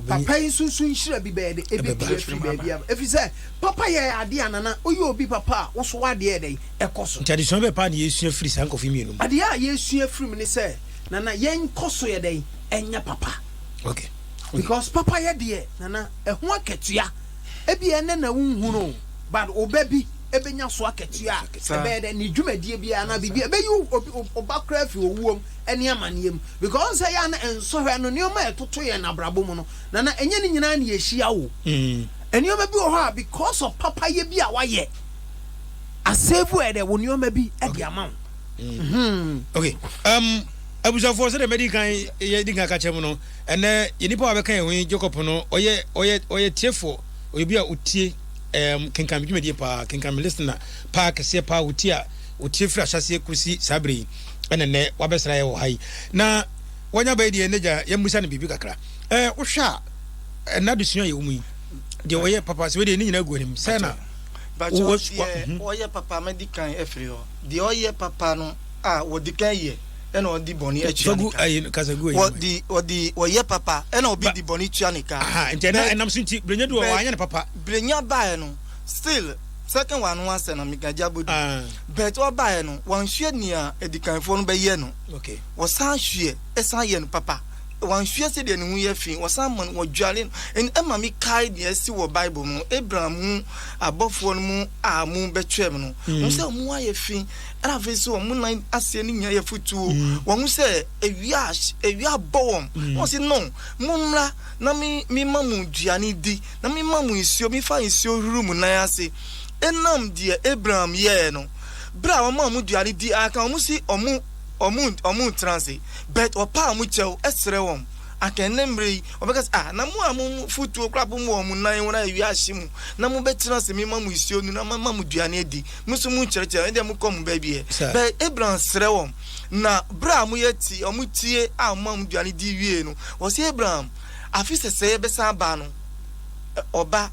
Speaker 2: papa yi nso so nhyira bi bɛyɛ dɛ, ɛbɛpue afiri baabi aba. Ɛfiri sɛ papa yɛ adeɛ a Nana, woyɛ obi papa a, wo so w'adeɛ yɛ dɛn? Ɛkɔ so.
Speaker 1: Nti adesua bɛn paa na yɛsua firi saa nkurɔfo yi mmienu mu?
Speaker 2: Adeɛ a yɛsua firi mu ne sɛ, Nana, yɛnkɔ so yɛ dɛn? Ɛnyɛ papa.
Speaker 1: Okay.
Speaker 2: Because papayɛ deɛ, Nana, ɛho akatua, ebia ɛnnɛ na wonhu no o, but wo ba bi bɛnya so akatua a ɛbɛyɛ dɛ, ne dwumadie biara anaa biribi, ɛbɛyi obi, wo ba koraa afiri owuo mu ne amaneɛ mu. Because wohu sɛ ɛyɛ a na nsɔhwɛ no, nneɛma a ɛtoto yɛn abrabɔ mu no, Nana, ɛnyɛ ne nyinaa na yɛhyia o. Nneɛma bi wɔ hɔ a, because of papayɛ bi a woayɛ, asave ɛyɛ dɛ, wo nneɛma bi de ama wo.
Speaker 1: Okay. Abusuafoɔ, sɛdeɛ mɛdi kan yɛdi kan ka kyerɛ mu no, ɛnɛ yɛ nipa a wɔbɛka yɛn ho yi, Jacob no, ɔyɛ ɔyɛ ɔyɛ tiefoɔ, ɔyɛ obi a ɔtie kenkan me dwumadie paa, kenkan me listener paa kɛseɛ paa, ɔtie a ɔtie firi ahyɛaseɛ kɔsi saa berɛ yi, ɛna nnɛ wabɛsra yɛ wɔ ha yi. Na wanya bɛyɛ deɛ n'agya yɛmmisa no biribi kakra. Wohwɛ a ɛnna adesua a yɛwɔ mu yi, deɛ ɔyɛ papa sɛ wei deɛ ne nyinaa gu anim sɛ na
Speaker 3: Bakyɛ deɛ ɔyɛ papa mɛdi kan afiri hɔ. Deɛ ɔyɛ papa no a wɔdi kan yɛ ɛna ɔdi bɔne atua ne ka. Wɔdi wɔdi wɔyɛ papa ɛna obi di bɔne tua ne ka.
Speaker 1: Nti ɛna ɛnam so nti brenya du wɔ wanyɛ ne papa.
Speaker 3: Brenya baeɛ no still second one no asɛ na meka gya bodu. But ɔbaeɛ no wanhwɛ nea adikanfoɔ no bɛyɛ no. Wɔsan hwɛ ɛsan yɛ no papa. Wanhwɛ sɛdeɛ ne ho yɛ fi, wɔsan ma no, wɔdware no. Ɛn, ɛma mekae deɛ asi wɔ Bible mu, Abraham ho abɔfoɔ no mu a wɔbɛtwaam no. Wɔn sɛ wɔn ho ayɛ fi, ɛna afei nso wɔn nan aseɛ no nyinaa yɛ futuo. Wɔn ho sɛ awia, awia abɔ wɔn. Na wɔn se, No, mommra na me, mema mo aduane di, na mema mo nsuo, mefa nsuo huru mo nan ase. Ɛnam deɛ Abraham yɛɛ no, berɛ a wɔmaa wɔn aduane di ara ka, wɔn se wɔn, Ɔmo ɔmo ntena ase but ɔpaa ɔmo kyɛw srɛ wɔn. Anka ɛnnɛ mmerɛ yi ɔbɛka sɛ ah na mo a mo fotuo koraa po mo wɔ mo nan ho na awia ahye mo na mo bɛtena ase me ma mo nsuo nu na ma ma mo duane adi mo nso mo nkyerɛkyerɛ ɛndeɛ mo kɔ mo baabi ɛ. But Abraham srɛ wɔn na berɛ a ɔmo yɛ ti ɔmo tie a ɔmo ma ɔmo duane di wie no ɔse Abraham afe sɛsɛɛ bɛsan aba no ɔba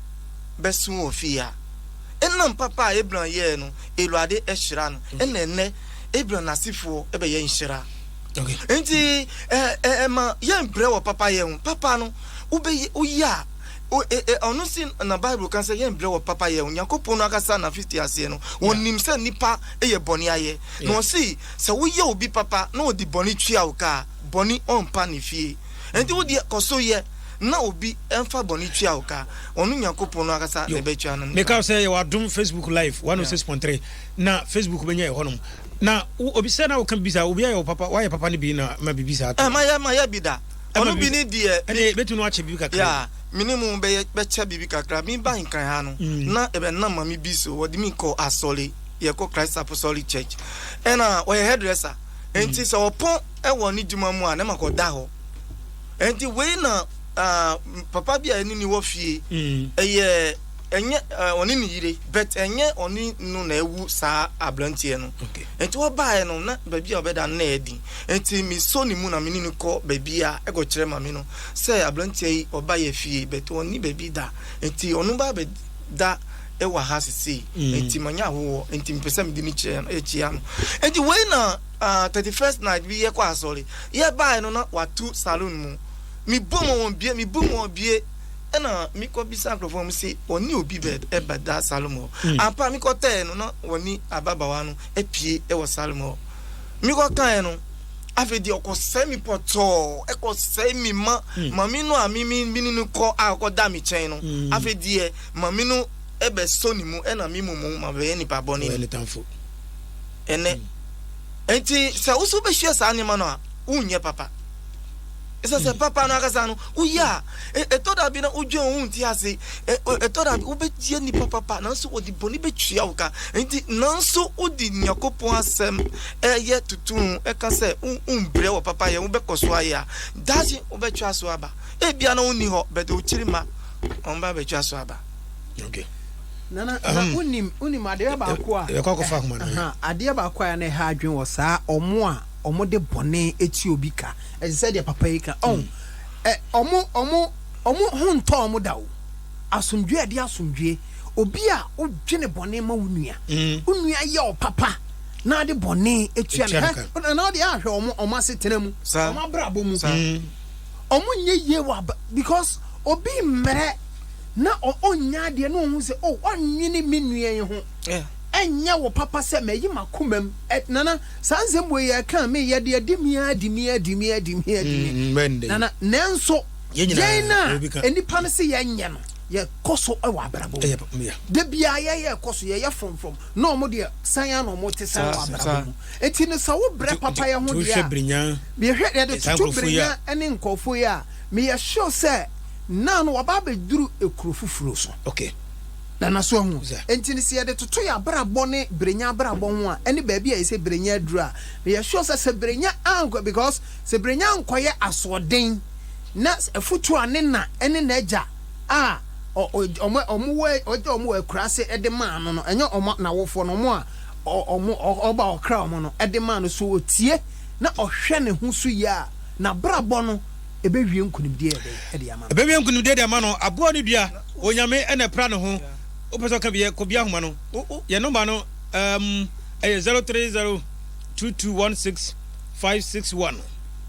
Speaker 3: bɛso wɔ fie ha. Ɛnam papa a Abraham yɛɛ no Awurade hyira no ɛna ɛnnɛ Abraham n'asefoɔ bɛyɛ nhyira. Nti ɛma yɛmbrɛ wɔ papayɛ ho. Papa no, wobɛyɛ, woyɛ a, ɔno si na Bible ka sɛ yɛmbrɛ wɔ papayɛ ho. Nyankopɔn no ankasa na fiti aseɛ no, ɔnim sɛ nnipa yɛ bɔne ayɛ. Na ɔse sɛ woyɛ obi papa na ɔde bɔne tua wo ka a, bɔne ɔmpa ne fie. Nti wo deɛ kɔ so yɛ na obi mfa bɔne tua wo ka, ɔno Nyankopɔn no ankasa na ɛbɛtua no.
Speaker 1: Meka sɛ yɛwɔ Adom Facebook Live 106.3. Na Facebook bɛnya yɛ hɔnom. Na wo obi sɛ na woka biribi saa obi ayɛ wo papa wayɛ papa no bi na ma biribi saa to.
Speaker 3: Eh mayɛ mayɛ bi da. Ɔno bi ne deɛ.
Speaker 1: Ɛne bɛtumi no akyɛ biribi kakra.
Speaker 3: Yeah, me ne mu bɛyɛ bɛkyɛ biribi kakra. Me ba Nkran ha no, mm. na ɛbɛnam mame bi so, wɔde me kɔ asɔre, yɛkɔ Christ Apostolic Church. Ɛna ɔyɛ hairdresser. Enti mm. sɛ ɔpɔn ɛwɔ ne dwuma mu a, na makɔ da hɔ. Enti wei na uh, papa bi a ɛne ne wɔ fie, mm. ɛyɛ ɛnyɛ ɔne ne yere but ɛnyɛ ɔne no na ɛwu saa aberanteɛ no. Enti ɔbaeɛ no na baabi a ɔbɛda no na ɛyɛ den. Enti mesɔ ne mu na me ne no kɔ baabi a ɛkɔkyerɛ maame no sɛ aberanteɛ yi ɔba yɛ fie but ɔnni baabi da. Enti ɔno ba bɛda wɔ ha sesei. Enti manya ahowɔ enti mepɛ sɛ mede no kyerɛ no kyia no. Enti wei na ah, 31st night bi yɛkɔ asɔre. Yɛbaeɛ no na watu saloon mu. Mebɔ mu a wɔbue, mebɔ mu a wɔbue. Ɛna mekɔ bisa nkurɔfoɔ wɔn se wɔne obi bɛ ɛbɛda saloon hɔ. Ampa mekɔtɛɛ no na wɔne ababaawa no apue wɔ saloon hɔ. Mekɔkaeɛ no, afei deɛ ɔkɔsɛe me pɔtɔɔ, ɛkɔsɛe me ma maame no a me me me ne no kɔ a ɔkɔda me kyɛn no. Afei deɛ maame no ɛbɛsɔ ne mu ɛna me mmom ma bɛyɛ nipa bɔne
Speaker 1: Ɔyɛ ne tamfo.
Speaker 3: Ɛnɛ. Nti sɛ wo nso wobɛhyia saa nneɛma no a, wonyɛ papa. Ɛsɛ sɛ papa no ankasa no woyɛ a, ɛtɔ da bi na wodwen wo ho nte ase. Ɛtɔ da bi wobɛyɛ nipa papa nanso wɔde bɔne bɛtua wo ka. Nti nanso wode Nyankopɔn asɛm ɛyɛ tutu ho ɛka sɛ wombrɛ wɔ papa yɛ wobɛkɔ so ayɛ a, daakye wobɛtwa so aba. Ebia na wonni hɔ but wokyiri ma wɔn ba bɛtwa so aba.
Speaker 1: Okay.
Speaker 2: Nana, na wonim wonim adeɛ baako a
Speaker 1: yɛkɔ akɔfa ahoma no.
Speaker 2: Adeɛ baako a na ɛha adwene wɔ saa ɔmo a ɔmo de bɔne tua obi ka. Ɛte sɛ deɛ papa yi ka. Ɔn, ɛ, ɔmo, ɔmo, ɔmo ho ntɔ ɔmo da o. Asomdwoe a ɛde asomdwoe. Obi a wodwene bɔne ma wo nua. Wo nua yɛ wo papa na ade bɔne tua no. Hɛ, na ɔde ahwɛ ɔmo, ɔmo asetena mu, ɔmo abrabɔ mu. Ɔmo nyɛ yie wɔ aba, because obi mmerɛ na ɔnnya adeɛ na ɔhu sɛ, oh, ɔnnwene me nua yi ho. Ɛnyɛ wo papa sɛ mayi m'akoma mu. Ɛ, Nana. Saa nsɛm wei yɛ ka me yɛ deɛ di me ara di me ara di me ara di me ara di me mm, nana nanso yɛn na nnipa no se yɛnyɛ no yɛkɔ so wɔ abrabɔ mu da biara yɛyɛ kɔ so yɛyɛ frɔmfrɔm na ɔmo deɛ san ara na ɔmo te san wɔ abrabɔ mu eti no sɛ wo brɛ papa yɛ ho deɛ a yɛhwɛ yɛde toto brenya ne nkɔfoɔ yi a meyɛ sure sɛ naa no waba abɛduru ekuro foforɔ so.
Speaker 1: Okay.
Speaker 2: Nana so ahu? Enti no sɛ yɛde toto yɛn abrabɔ ne Brenya abrabɔ ho a, ɛne baabi a ɛsɛ Brenya aduru a, meyɛ sure sɛ sɛ Brenya ankɔ, because sɛ Brenya ankɔyɛ asoɔden na afutuo a ne na ne n'agya a wɔn wɔ ɔgya wɔn wɔ akuraase de maa no no, ɛnyɛ wɔn n'awofoɔ no, wɔn a wɔn ɔba ɔkra wɔn no de maa no, so ɔtie na ɔhwɛ ne ho so yie a, n'abrabɔ no ɛbɛwie nkunimdie yɛ dɛn de ama no.
Speaker 1: Ɛbɛwie nkunimdie de ama no. Aboa ne dua, Onyame na ɛpra ne ho. Wopɛ sɛ ɔka bi yɛ, kɔ bia ahoma no. Yɛn nɔmba no um, ɛyɛ 0302216561,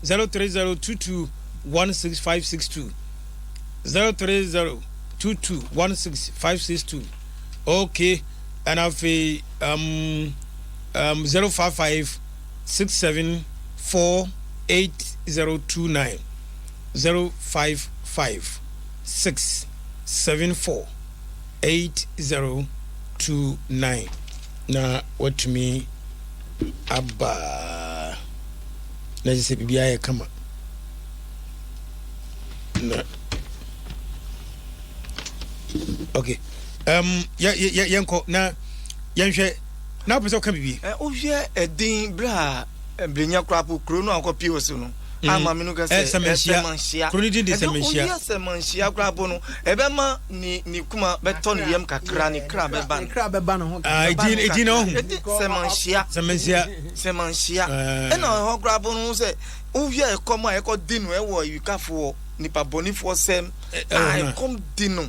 Speaker 1: 0302216562, 0302216562. Okay, ɛna afei um, um, 055 674 8029 055 674 8029 na watumi aba na kyerɛ sɛ biribiara yɛ kama na okay um, yɛnkɔ na yɛnhwɛ Na wopɛ sɛ ɔka biribi?
Speaker 3: Ɛ wohwɛ ɛdin berɛ a Brenya koraa po kuro no a ɔkɔ pie wɔ so no mm. a maame no ka sɛ Sɛmanhyia
Speaker 1: kuro no din de Sɛmanhyia.
Speaker 3: Ɛde woyɛ Sɛmanhyia koraa po no ɛbɛma ne ne kuma bɛtɔ ne yam kakra ne kra bɛba
Speaker 2: ne kra bɛba ne ho
Speaker 1: kakra. Edin edin na ɔho.
Speaker 3: Ɛdi Sɛmanhyia.
Speaker 1: Sɛmanhyia.
Speaker 3: Sɛmanhyia. Ɛna ɛhɔ koraa po no sɛ wohwɛ ɛkɔm a ɛkɔ di no ɛwɔ awikafoɔ nipa bɔnifoɔ sɛm a ɛkɔm di no.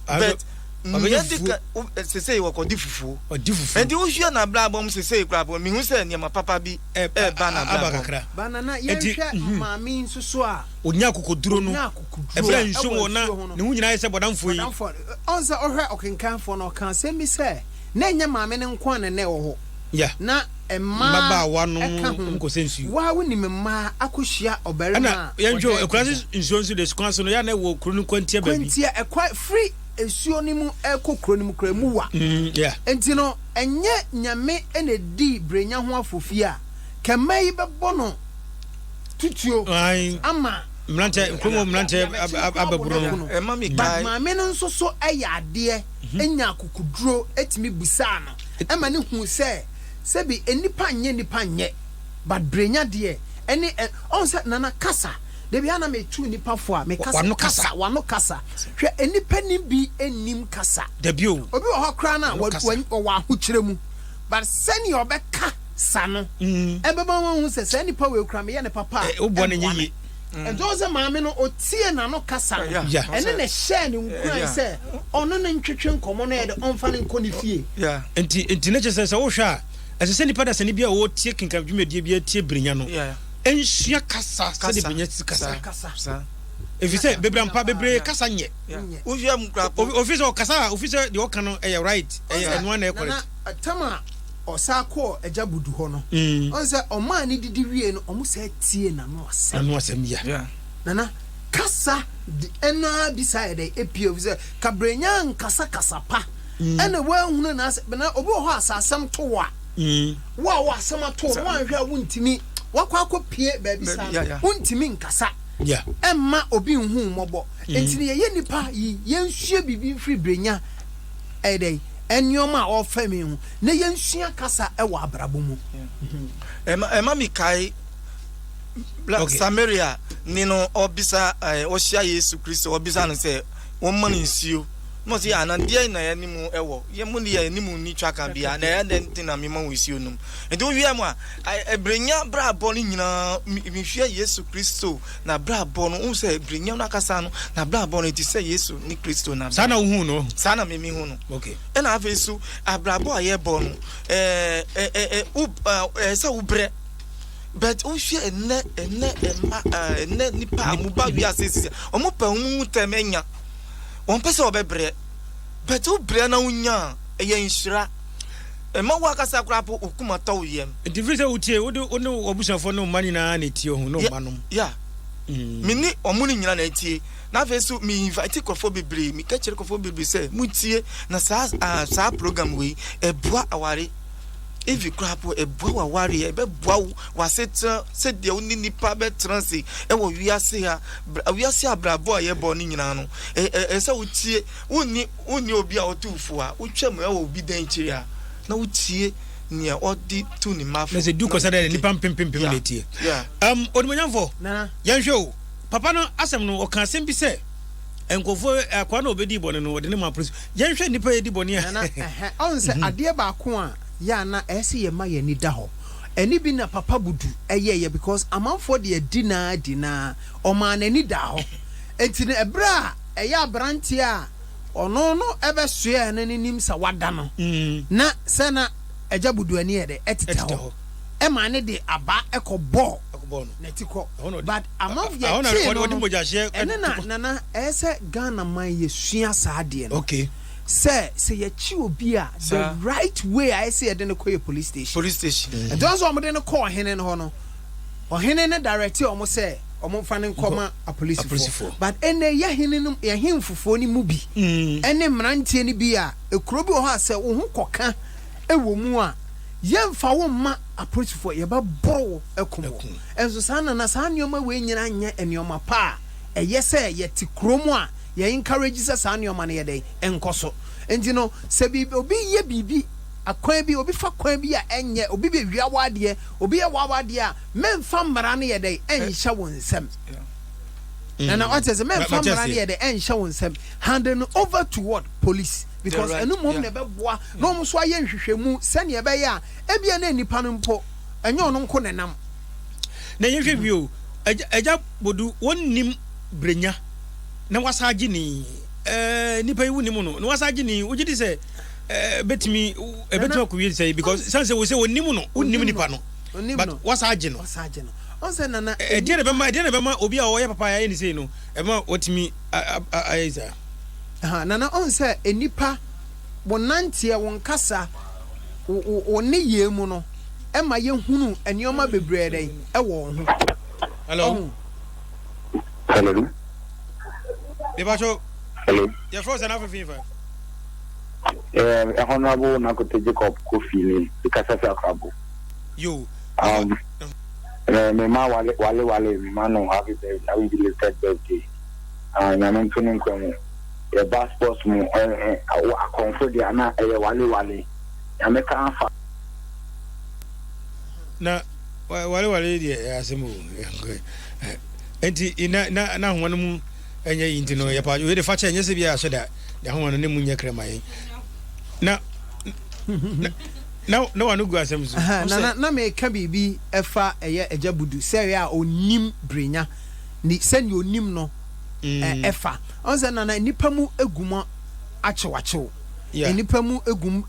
Speaker 3: But
Speaker 1: Nea
Speaker 3: di kan, sesei wɔkɔdi fufuo.
Speaker 1: Ɔdi fufuo.
Speaker 3: Enti wohwɛ n'abrabɔ mu sesei koraa po, mehu sɛ nneɛma papa bi reba n'abrabɔ mu.
Speaker 1: kakra.
Speaker 2: Ba Nana, yɛnhwɛ
Speaker 1: mhm.
Speaker 2: maame yi nso so a.
Speaker 1: Onya akokoduro no.
Speaker 2: Onya akokoduro.
Speaker 1: Ɛberɛ a nsuo wɔ na ne ho nyinaa ayɛ sɛ bɔdamfoɔ yi.
Speaker 2: Bɔdamfoɔ. Ɔn sɛ ɔhwɛ ɔkenkanfoɔ no, ɔka asɛm bi sɛ, na ɛnyɛ maame no nko ara na na ɛwɔ hɔ.
Speaker 1: Yeah.
Speaker 2: Na mmaa
Speaker 1: Mmabaawa no
Speaker 2: ka ho.
Speaker 1: nkɔsɛ nsuo.
Speaker 2: Wo ara wonim mmaa akɔhyia ɔbarima
Speaker 1: Ɛna
Speaker 2: a
Speaker 1: yɛnhwɛ o,
Speaker 2: ɔda
Speaker 1: akuraase
Speaker 2: adagya.
Speaker 1: nsuo nso de, kwan so no, yɛ a na ɛwɔ kuro no kwantia baabi.
Speaker 2: Kwantia, ɛkwan, firi nsuo no mu rekɔ kuro no mu koraa, emu wa.
Speaker 1: Mm, yeah.
Speaker 2: Enti no, ɛnyɛ Nyame na ɛdii Brenya ho afofie a, kɛ mmaa yi bɛbɔ no tutuo
Speaker 1: Ae.
Speaker 2: ama.
Speaker 1: Mmeranteɛ nkurom hɔ mmeranteɛ abɛboro no.
Speaker 3: Ɛma me
Speaker 2: But
Speaker 3: kae.
Speaker 2: maame no nso so yɛ adeɛ nya akokoduro tumi bisaa no ɛma no huu sɛ sɛbi nnipa nyɛ nnipa nyɛ but brenya deɛ ɛne ɛ ɔhu sɛ Nana kasa dabi a na metu nnipa fo a meka sɛ
Speaker 1: W'ano kasa.
Speaker 2: kasa w'ano kasa hwɛ nnipa nim bi nnim kasa
Speaker 1: Dabi o.
Speaker 2: obi wɔ hɔ koraa no a
Speaker 1: W'ano kasa.
Speaker 2: ɔwɔ ahokyerɛ mu but sɛnea ɔbɛka sa no ɛbɛma wahu sɛ saa nipa wei koraa meyɛ ne papa a
Speaker 1: Eh, woboa no nyɛ
Speaker 2: ɛmmoa me.
Speaker 1: yie.
Speaker 2: Ɛnti wohu sɛ maame no ɔtiee n'ano kasa no, ɛno na ɛhyɛɛ no nkuran sɛ ɔno no ntwetwe nkɔmmɔ no ɛde ɔmfa no nkɔ ne fie.
Speaker 1: Nti nti ne kyerɛ sɛ sɛ wohwɛ a ɛsɛ sɛ nipa dasani bi a ɔretie kenkan dwumadie bi atie Brenya no nsua kasa sɛdeɛ Brenya si kasa. Ɛfiri sɛ bebree ampa bebree kasa nyɛ. Ofi sɛ ɔkasa a ofi sɛ deɛ ɔka no ɛyɛ right ɛyɛ ɛnoa na ɛyɛ correct.
Speaker 2: Nana tam a ɔsan kɔɔ Agya Budu hɔ no, ɔhu sɛ ɔmaa no didi wiei no, wɔn san tiee n'ano asɛm.
Speaker 1: N'ano asɛm, yeah.
Speaker 2: Nana, kasa de ɛno ara bi saa yɛ dɛ epie efisɛ Kabrenya nkasa kasa pa ɛna woanhunu n'asɛm. Na obi wɔ hɔ a sɛ asɛm to wo a, wo a wo asɛm ato wo no, woanhwɛ a wontumi, woakɔ akɔpie baabi saa no, wontumi nkasa ɛmma obi nhu wo mmɔbɔ. Enti no yɛyɛ nnipa yi, yɛnsua biribi mfiri Brenya ɛyɛ dɛn? Nneɛma a ɔrefa mu yi ho, na yɛnsua kasa wɔ abrabɔ mu.
Speaker 3: Ɛma ɛma mekae bla
Speaker 1: Okay.
Speaker 3: Samaria ni no ɔbisa ɛɛ ɔhyia Yesu Kristo ɔbisa no sɛ wɔmma no nsuo na ɔsɛ ana deɛ na yɛne mu ɛwɔ yɛ mu deɛ yɛne mu ni twaka bia na ɛyɛ dɛn nti na mema wo nsuo nom nti wowie mu a ɛbrɛnya brabɔ no nyinaa mehwɛ Yesu Kristo Na abrabɔ no, wohu sɛ bere no akasa no, na abrabɔ no ɛte sɛ Yesu ne Kristo na.
Speaker 1: Saa na wohu no?
Speaker 3: Saa na mimi hu no.
Speaker 1: Okay.
Speaker 3: Ɛna afei so abrabɔ a yɛbɔ no, ɛɛ ɛɛ ɛɛ sɛ wobrɛ. But wohwɛ ɛnɛ ɛnɛ ɛma ɛnɛ nipa a wɔba wiase sisi, wɔn pɛ wɔn ho tɛm anya, wɔn pɛ sɛ wɔbɛbrɛ. But wobrɛ na wonya a, ɛyɛ nhyira. Ɛma wo akasa koraa po wo koma tɔ wo yam.
Speaker 1: Nti firi sɛ wotie, wode wo ne w'abusuafoɔ ne wo mma nyinaa na ɛtie ho, ne wo mma nom.
Speaker 3: Yeah. Mm. Me ne wɔn no nyinaa na ɛtie. Na afei nso me invite nkurɔfoɔ bebree, meka kyerɛ nkurɔfoɔ bebree sɛ montie na saa uh, saa program wei ɛboa aware. Evi koraa po ɛboa w'awareɛ, ɛbɛboa wo w'asetena sɛdeɛ wo ne nipa bɛtena ase ɛwɔ wiase ha, wiase abrabɔ a yɛbɔ no nyinaa no, ɛsɛ sɛ wotie. Wonni wonni obi a ɔtu wo fo a, wotwam wɔ obi dan akyiri a, na wotie nea ɔde tu ne mma fo.
Speaker 1: Na sɛ du kɔsa dɛ nnipa mpempempem na etie. Um, Onimuonyamfo, yɛnhwɛ o. Papa no asɛm no, ɔka asɛm bi sɛ nkurɔfoɔ akoa no a ɔbɛdii bɔne no, ɔde ne maa polisi. Yɛnhwɛ nnipa a yɛdi bɔne a.
Speaker 2: Nana, ɛhɛ, ɔn sɛ adeɛ baako a yɛ a na ɛyɛ sɛ yɛma yɛn ani da hɔ. Ɛne bi na Papa Budu yɛeɛ because amanfoɔ de adi no ara di no ara, ɔmaa n'ani daa hɔ. Enti no ɛberɛ a ɛyɛ aberanteɛ a ɔno no bɛsoɛɛ no no nim sɛ wada no, na sɛ na Agya Buduani yɛ dɛ ɛtetɛ hɔ ɛma ne de aba ɛkɔ bɔɔ n'atikɔ but amanfo yɛ kyee no no ɛne na nana ɛyɛ sɛ Ghana man yɛ sua saa adeɛ no sɛ sɛ yɛkye obi a the right way a ɛyɛ sɛ yɛde no kɔ yɛ police station
Speaker 3: police station
Speaker 2: ɛnti wɔn sɛ wɔn de no kɔ ɔhene no hɔ no Ɔhene no directee wɔn sɛ wɔmfa no nkɔma apolisifoɔ. But ɛnnɛ yi yɛhene no, yɛn hemfofoɔ no mu bi ne mmeranteɛ no bi a, ekuro bi wɔ hɔ a sɛ wo ho kɔka wɔ mu a, yɛmfa wo mma apolisifoɔ, yɛbɛboro wo akum wo. Nso saa nana, saa nneɛma wei nyinaa nyɛ nneɛma pa a ɛyɛ sɛ yɛte kuro mu a yɛ encourage sɛ saa nneɛma no yɛ dɛn, ɛnkɔ so. Nti no, sɛ biribi, obi yɛ biribi, akwan bi, obi fa kwan bi a ɛnyɛ, obi bɛwia w'adeɛ, Obi yɛ w'awadeɛ a, mɛmfa mmara no yɛ dɛn ɛnhyɛ wo nsam. Nana wate ase, mɛmfa mmara no yɛ dɛn ɛnhyɛ wo nsam. Hand no over to what? Police. Because ɛno mmom na ɛbɛboa na wɔn nso ayɛ nhwehwɛmu sɛnea ɛbɛyɛ a ebia na nnipa no mpo ɛnyɛ ɔno nko na ɛnam.
Speaker 1: Na yɛnhwɛ bio, Agya, Agya Bodu, wɔnnim Brenya na wasa agye ni. Ɛɛ, nipa yi wonim no na wasa agye ni. Wogye di sɛ ɛbɛtumi ɛbɛtumi akɔ wie sɛ because san sɛ wosɛ onim no wonim nipa no but wasa agye no ɛdeɛ na ɛbɛma ɛdeɛ na ɛbɛma obi a ɔyɛ papa ayɛ ne sei no ɛbɛma watumi ayɛ saa.
Speaker 2: Nana ɔn sɛ nipa wo nanteɛ wo nkasa wo nneyɛɛ mu no ɛma yɛhunu nneɛma bebree dɛn ɛwɔ wo ho.
Speaker 1: Hello.
Speaker 8: Hello.
Speaker 1: Mepacho.
Speaker 8: Hello.
Speaker 1: Yɛfrɛ wo sɛ n'afefe fa.
Speaker 8: Eh, Honorable Nakote Jacob Kofi ni, mekasa fi Akrabo.
Speaker 1: Yo.
Speaker 8: Um, Me me ma wale wale wale me ma no happy birthday happy belated birthday. Ah nyame nto ne nkwa mu. Yɛ ba sports mu eh eh akɔmfo deɛ ana ɛyɛ wale wale. Nyame ka afa.
Speaker 1: Na wale wale deɛ ɛyɛ asɛm o. Nti na na na ahoma no mu ɛnyɛ yi nti no yɛ pa wei de fa kyɛ nyɛ sɛ bi a ahyɛ da de ahoma no ne mu nyɛ krɛ ma yɛn. Na na na na wano gu asɛm so.
Speaker 2: Na na na meka biribi ɛfa ɛyɛ agya budu sɛ ɛyɛ a onim brenya ne sɛnea onim no ɛfa. Ɔn sɛ nana nnipa mu egu mu akyewakyew. Nnipa mu egu mu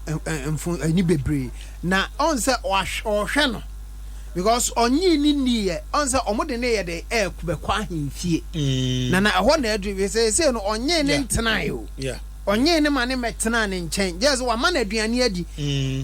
Speaker 2: mfo ani bebree. Na ɔn sɛ ɔhwɛ no because ɔnyee ne nniiɛ ɔn sɛ ɔmo de ne yɛ de ɛɛkɔ ahemfie. Nana ɛhɔ na aduru sɛ sɛ no ɔnyee ne ntenae o. Ɔnyee ne ma ne mmɛtenaa ne nkyɛn, gyɛɛ sɛ wama no aduane adi.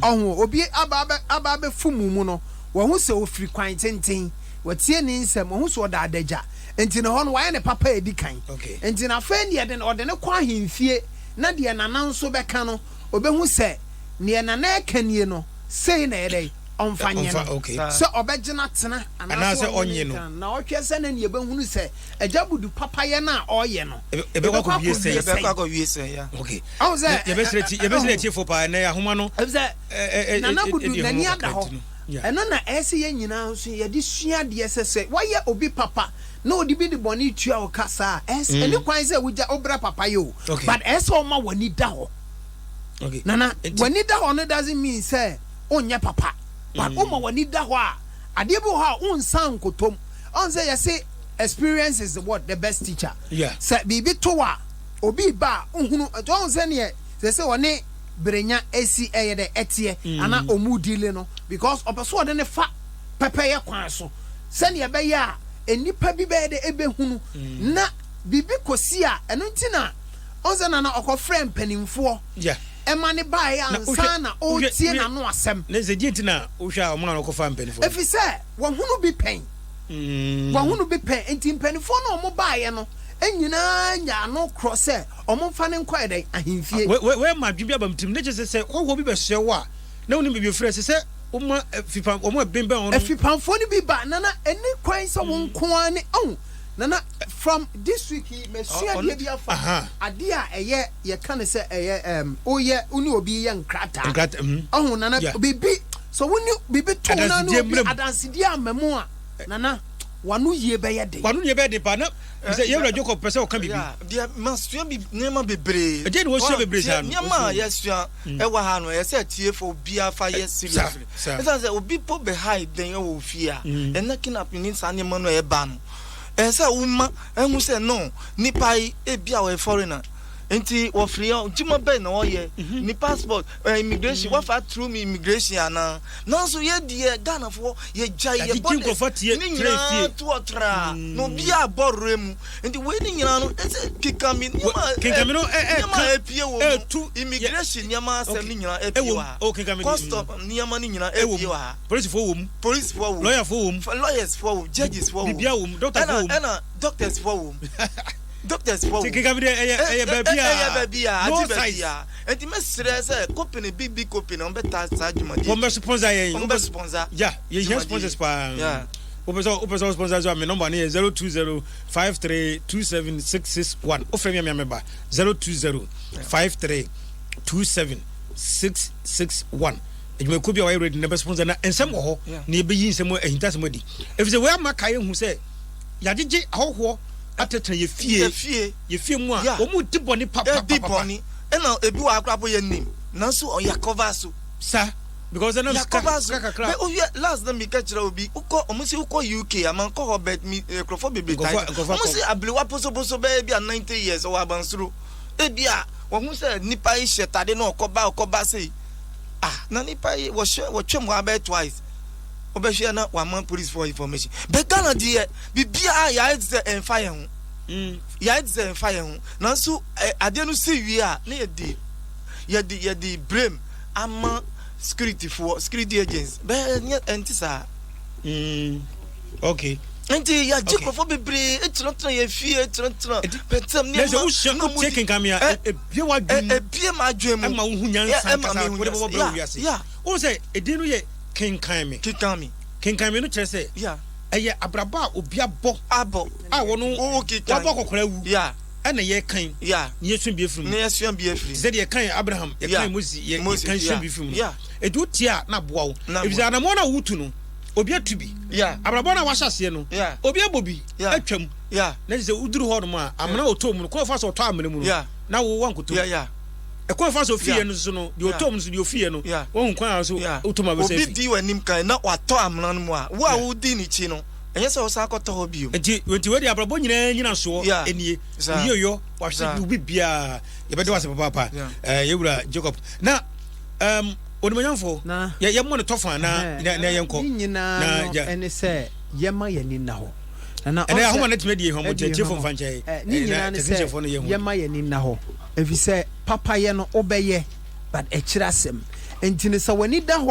Speaker 2: Ɔho, obi aba abɛ, aba abɛfom wo mu no, wahu sɛ ɔfiri kwan tenten, watie ne nsɛm, wahu sɛ ɔda adagya, enti no hɔ no wayɛ ne papa a ɛdi kan. Enti no afei deɛ de, ɔde no kɔ ahemfie, na deɛ Nana nso bɛka no, ɔbɛhu sɛ deɛ Nana reka nie no, sei na ɛyɛ dɛn? Ɔmfa nyɛ no. Sɛ ɔbɛgye no atena anaasɛ ɔnnye no ntena no, na ɔhwɛ sɛ na nea ɛbɛhunu sɛ Agya Budu papayɛ no a ɔreyɛ no,
Speaker 1: ɛbɛkɔ akɔwie sɛn?
Speaker 3: Ɛbɛkɔ akɔwie sɛn, ya.
Speaker 1: Okay. Ɔhu sɛ yɛbɛsrɛ ti yɛbɛsrɛ atiefo paa ɛnɛ ahoma no.
Speaker 2: Efisɛ Nana Budu n'ani ada hɔ. Ɛno na ɛyɛ sɛ yɛn nyinaa nso yɛde sua adeɛ sɛ sɛ woayɛ obi papa na ɔde bi de bɔne tua wo ka saa a, ɛsɛ ɛni kwan sɛ wogya wobrɛ papayɛ o. But ɛyɛ sɛ ɔma w'ani da hɔ. Nana, w'ani da hɔ no doesn't mean sɛ wonyɛ papa. But woma w'ani da hɔ a, adeɛ bi wɔ hɔ a wonsan nkɔtɔ mu. Ɔhu sɛ yɛse experience is what the best teacher.
Speaker 1: Yeah.
Speaker 2: Sɛ biribi to wo a, obi ba a, wohunu. Nti ɔhu sɛ neɛ sɛ sɛ ɔne Brenya esi ɛyɛ dɛ ɛteɛ mm. ana ɔmu dile no because ɔpɛ so ɔde ne fa pɛpɛyɛ kwan so sɛnea ɛbɛyɛ a nnipa bi bɛyɛ dɛ ɛbɛhunu mm. na biribi kɔsi a ɛno nti na ɔhu sɛ nana ɔkɔfrɛ mpanimfoɔ
Speaker 1: yeah.
Speaker 2: ɛma ne baeɛ ansa na ɔretie n'ano asɛm.
Speaker 1: Ne sɛ deɛ nti na wohwɛ a ɔma no kɔfa mpanimfoɔ.
Speaker 2: Ɛfiri sɛ wɔhunu bi pɛn. Wɔahunu bi pɛn. Enti mpanimfoɔ no a wɔbaeɛ no nyinaa nyaa ano korɔ sɛ wɔmfa no nkɔ ɛdɛn? Ahemfie.
Speaker 1: Wei ma adwene bi aba me tirim. Ne kyerɛ sɛ, sɛ hɔhoɔ bi bɛsoɛ wo a, na wonim baabi a ɔfiri a, ɛsɛ sɛ woma afipam, wɔn a ɛbɛnbɛn wo no.
Speaker 2: Afipamfoɔ no bi ba, Nana, ɛnni kwan sɛ wo nko ara ne, oh, Nana, from this week yi, masua adeɛ bi afa adeɛ a ɛyɛ, yɛka no sɛ ɛyɛ, ɛɛm, woyɛ, wo ne obi yɛ nkrataa.
Speaker 1: Nkrataa, mm.
Speaker 2: Ɔho, Nana, biribi. Sɛ wo ne biribi to wo na ne
Speaker 1: Adansedie
Speaker 2: obi
Speaker 1: mmerɛ mu.
Speaker 2: adansedie amma mu a, Nana, w'ano yie bɛyɛ den.
Speaker 1: W'ano yie bɛyɛ den paa. Na sɛ yɛn wura Jacob pɛ sɛ ɔka biribi.
Speaker 3: Yeah, deɛ masua bi nneɛma bebree.
Speaker 1: Ɛdeɛn na wasua bebree saa no?
Speaker 3: Nneɛma a yɛasua ɛwɔ ha no, ɛyɛ sɛ atiefo obiara fa yɛ seriously. Ɛsiane sɛ obi po bɛhae dɛn wɔ wo fie a, ɛnna kidnapping ne saa nneɛma no a ɛba no, ɛyɛ sɛ woma ɛhu sɛ no, nipa yi ebia ɔyɛ foreigner. Nti wɔfiri hɔ, adwuma bɛn na ɔyɛ? Ne passport, eh, immigration, wafa through me immigration anaa? Nanso yɛ deɛ Ghanafoɔ yɛgyae yɛ
Speaker 1: Yɛagyegye
Speaker 3: borders
Speaker 1: nkurɔfoɔ atie
Speaker 3: ne
Speaker 1: tena
Speaker 3: nyinaa
Speaker 1: fie.
Speaker 3: to ɔtraa na obiara abɔ werɛ mu. Nti wei ne nyinaa no ɛsɛ kekame nneɛma a
Speaker 1: Kekame no ɛ-
Speaker 3: nneɛma
Speaker 1: ɛka
Speaker 3: a ɛpie wɔ mu
Speaker 1: ɛtu yɛ-
Speaker 3: immigration nneɛma asɛm
Speaker 1: Okay.
Speaker 3: ne nyinaa ɛpie
Speaker 1: Ɛwɔ
Speaker 3: wɔ
Speaker 1: mu.
Speaker 3: ha.
Speaker 1: Oh, kekame de,
Speaker 3: Custom nneɛma ne nyinaa
Speaker 1: Ɛwɔ
Speaker 3: ɛpie
Speaker 1: mu.
Speaker 3: wɔ ha.
Speaker 1: Polisifoɔ wɔ mu.
Speaker 3: Polisifoɔ wɔ mu.
Speaker 1: Lɔyafoɔ wɔ mu.
Speaker 3: Lawyers foɔ wɔ mu, judges foɔ wɔ mu.
Speaker 1: Biribiara wɔ mu. Doctor foɔ
Speaker 3: Ɛna
Speaker 1: wɔ mu.
Speaker 3: ɛna doctors foɔ wɔ mu. Doctors fɔ
Speaker 1: Ti keka bi dɛ ɛyɛ ɛyɛ baabi a
Speaker 3: ɛyɛ baabi a
Speaker 1: no
Speaker 3: adi
Speaker 1: size.
Speaker 3: baabi a nti mɛsrɛ sɛ company big big company wɔn bɛ taa saa dwumadie
Speaker 1: Wɔn bɛ sponsor yɛn.
Speaker 3: wɔn bɛ sponsor
Speaker 1: Yeah, yɛ hia sponsors paa.
Speaker 3: Yeah.
Speaker 1: Wopɛ sɛ wopɛ sɛ wo sponsor nso a me number no yɛ 0205327661. Wofrɛ me a me a mɛba 0205327661. Adwumakuo bi a wɔayɛ ready na bɛ sponsor na nsɛm wɔ hɔ
Speaker 3: Yeah.
Speaker 1: na yɛbɛyi nsɛm ahintasɛm adi. Ɛfiri sɛ wei ama kae hu sɛ yɛagyegye ahɔhoɔ atenatena yɛ fie
Speaker 3: yɛ fie
Speaker 1: yɛ fie mu a
Speaker 3: Yeah.
Speaker 1: wɔn di bɔne
Speaker 3: ɛdi
Speaker 1: papapapa
Speaker 3: bɔne ɛna ebi wɔ akora po yɛ nim nanso ɔyɛ cover so
Speaker 1: sa because ɛnam sika
Speaker 3: yakɔba so
Speaker 1: sika kakra
Speaker 3: bɛ oyɛ last na mi ka kyerɛ obi wokɔ ɔmo si wokɔ uk ama nkɔ hɔ bɛ mi nkurɔfoɔ bebree tae
Speaker 1: Nkurɔfoɔ- nkurɔfoɔ
Speaker 3: ɔmo
Speaker 1: akɔ-
Speaker 3: si abiriwa posoposo bɛyɛ bi a 90 years ɔwɔ abansoro ebi a wɔn ho sɛ nipa yi hyɛ tade na ɔkɔba ɔkɔba sei ah na nipa yi wɔhyɛ wɔtwam hɔ abɛyɛ twice wobɛhwɛ na wama police for information bɛ Ghana deɛ biribiara yɛayɛ te sɛ ɛmfa yɛn ho mm. yɛayɛ te sɛ ɛmfa yɛn ho nanso adeɛ no si wie a na yɛde yɛde yɛde blame ama security foɔ security agents bɛɛ nyɛ ɛnte saa.
Speaker 1: Mm. Okay.
Speaker 3: Nti yɛagye nkurɔfoɔ bebree tenatena yɛn fie tenatena pɛtɛm
Speaker 1: nneɛma na wosua na wotie kenkame a ebie w'adwene mu
Speaker 3: ebie m'adwene mu
Speaker 1: ɛma wohu nyansa nkasa wode bɛbɔ brɛ wɔ wiase wohu sɛ edin no yɛ Kenkan me.
Speaker 3: Kenkan me.
Speaker 1: Kenkan me no kyerɛ sɛ.
Speaker 3: Yeah.
Speaker 1: Ɛyɛ abrabɔ a obi abɔ.
Speaker 3: Abɔ.
Speaker 1: A wɔn wabɔ akɔkora awu.
Speaker 3: Yeah.
Speaker 1: Ɛna yɛkan.
Speaker 3: Yeah.
Speaker 1: Na yɛsua bi afiri mu.
Speaker 3: Na yɛsua bi afiri mu.
Speaker 1: Te sɛ deɛ yɛkan Abraham, yɛkan Moses, yɛ yɛkan sua bi firi mu.
Speaker 3: Yeah.
Speaker 1: Eti wotie a na aboa wo. Efisɛ anamɔn no a wotu no, obi atu bi.
Speaker 3: Yeah.
Speaker 1: Abrabɔ no a wahyɛ aseɛ no,
Speaker 3: Yeah.
Speaker 1: obi abɔ bi
Speaker 3: Yeah.
Speaker 1: atwam.
Speaker 3: Yeah.
Speaker 1: Na kyerɛ sɛ woduru hɔ nom a, amena a ɔtɔɔ mu no, kwan a ɔfa so ɔtɔ amena mu no,
Speaker 3: Yeah.
Speaker 1: na wo wankɔtɔ mu.
Speaker 3: Yeah, yeah.
Speaker 1: Ɛkwan a ɔfa so ofiiɛ
Speaker 3: Yeah.
Speaker 1: no nso no, deɛ
Speaker 3: Yeah.
Speaker 1: ɔtɔɔ mu nso, deɛ ofiiɛ no,
Speaker 3: Yeah.
Speaker 1: wahu kwan a so
Speaker 3: Yeah.
Speaker 1: wotɔ mu a wobɛsan
Speaker 3: Obi
Speaker 1: afi.
Speaker 3: di w'anim kan na watɔ amena no mu a, wo a
Speaker 1: Yeah.
Speaker 3: wodi n'akyi no, ɛnyɛ sɛ wosan kɔtɔ hɔ bio.
Speaker 1: Nti, nti wei deɛ abrabɔ nyinaa nyinasoɔ
Speaker 3: Yeah.
Speaker 1: nie.
Speaker 3: Saa.
Speaker 1: Wo yieyɔ, wahwɛ
Speaker 3: Saa.
Speaker 1: wo biribiara. Yɛbɛda wo ase papaapa.
Speaker 3: Yeah.
Speaker 1: Eh, yɛwura Jacob. Na, um, Onimonyamfo,
Speaker 2: Na.
Speaker 1: yɛ yɛmmɔ no tɔfa na
Speaker 2: Ɛhɛn,
Speaker 1: na na yɛnkɔ.
Speaker 2: Ne nyinaa
Speaker 1: Na
Speaker 2: no
Speaker 1: gya.
Speaker 2: ɛne sɛ yɛma yɛn ani nna hɔ. Nana,
Speaker 1: Ɛnɛ
Speaker 2: ɔn sɛ-
Speaker 1: ahoma no atumi adi ehwamɔ
Speaker 2: adi
Speaker 1: nti atiefo
Speaker 2: ehwamɔ.
Speaker 1: mfa nkyɛn.
Speaker 2: Ɛ, ne
Speaker 1: Eh, na
Speaker 2: nyinaa ne sɛ
Speaker 1: technicianfoɔ no yɛ ho.
Speaker 2: yɛma yɛn ani nna hɔ ɛfiri sɛ papayɛ no wobɛyɛ but ɛkyerɛ asɛm nti no sɛ w'ani da hɔ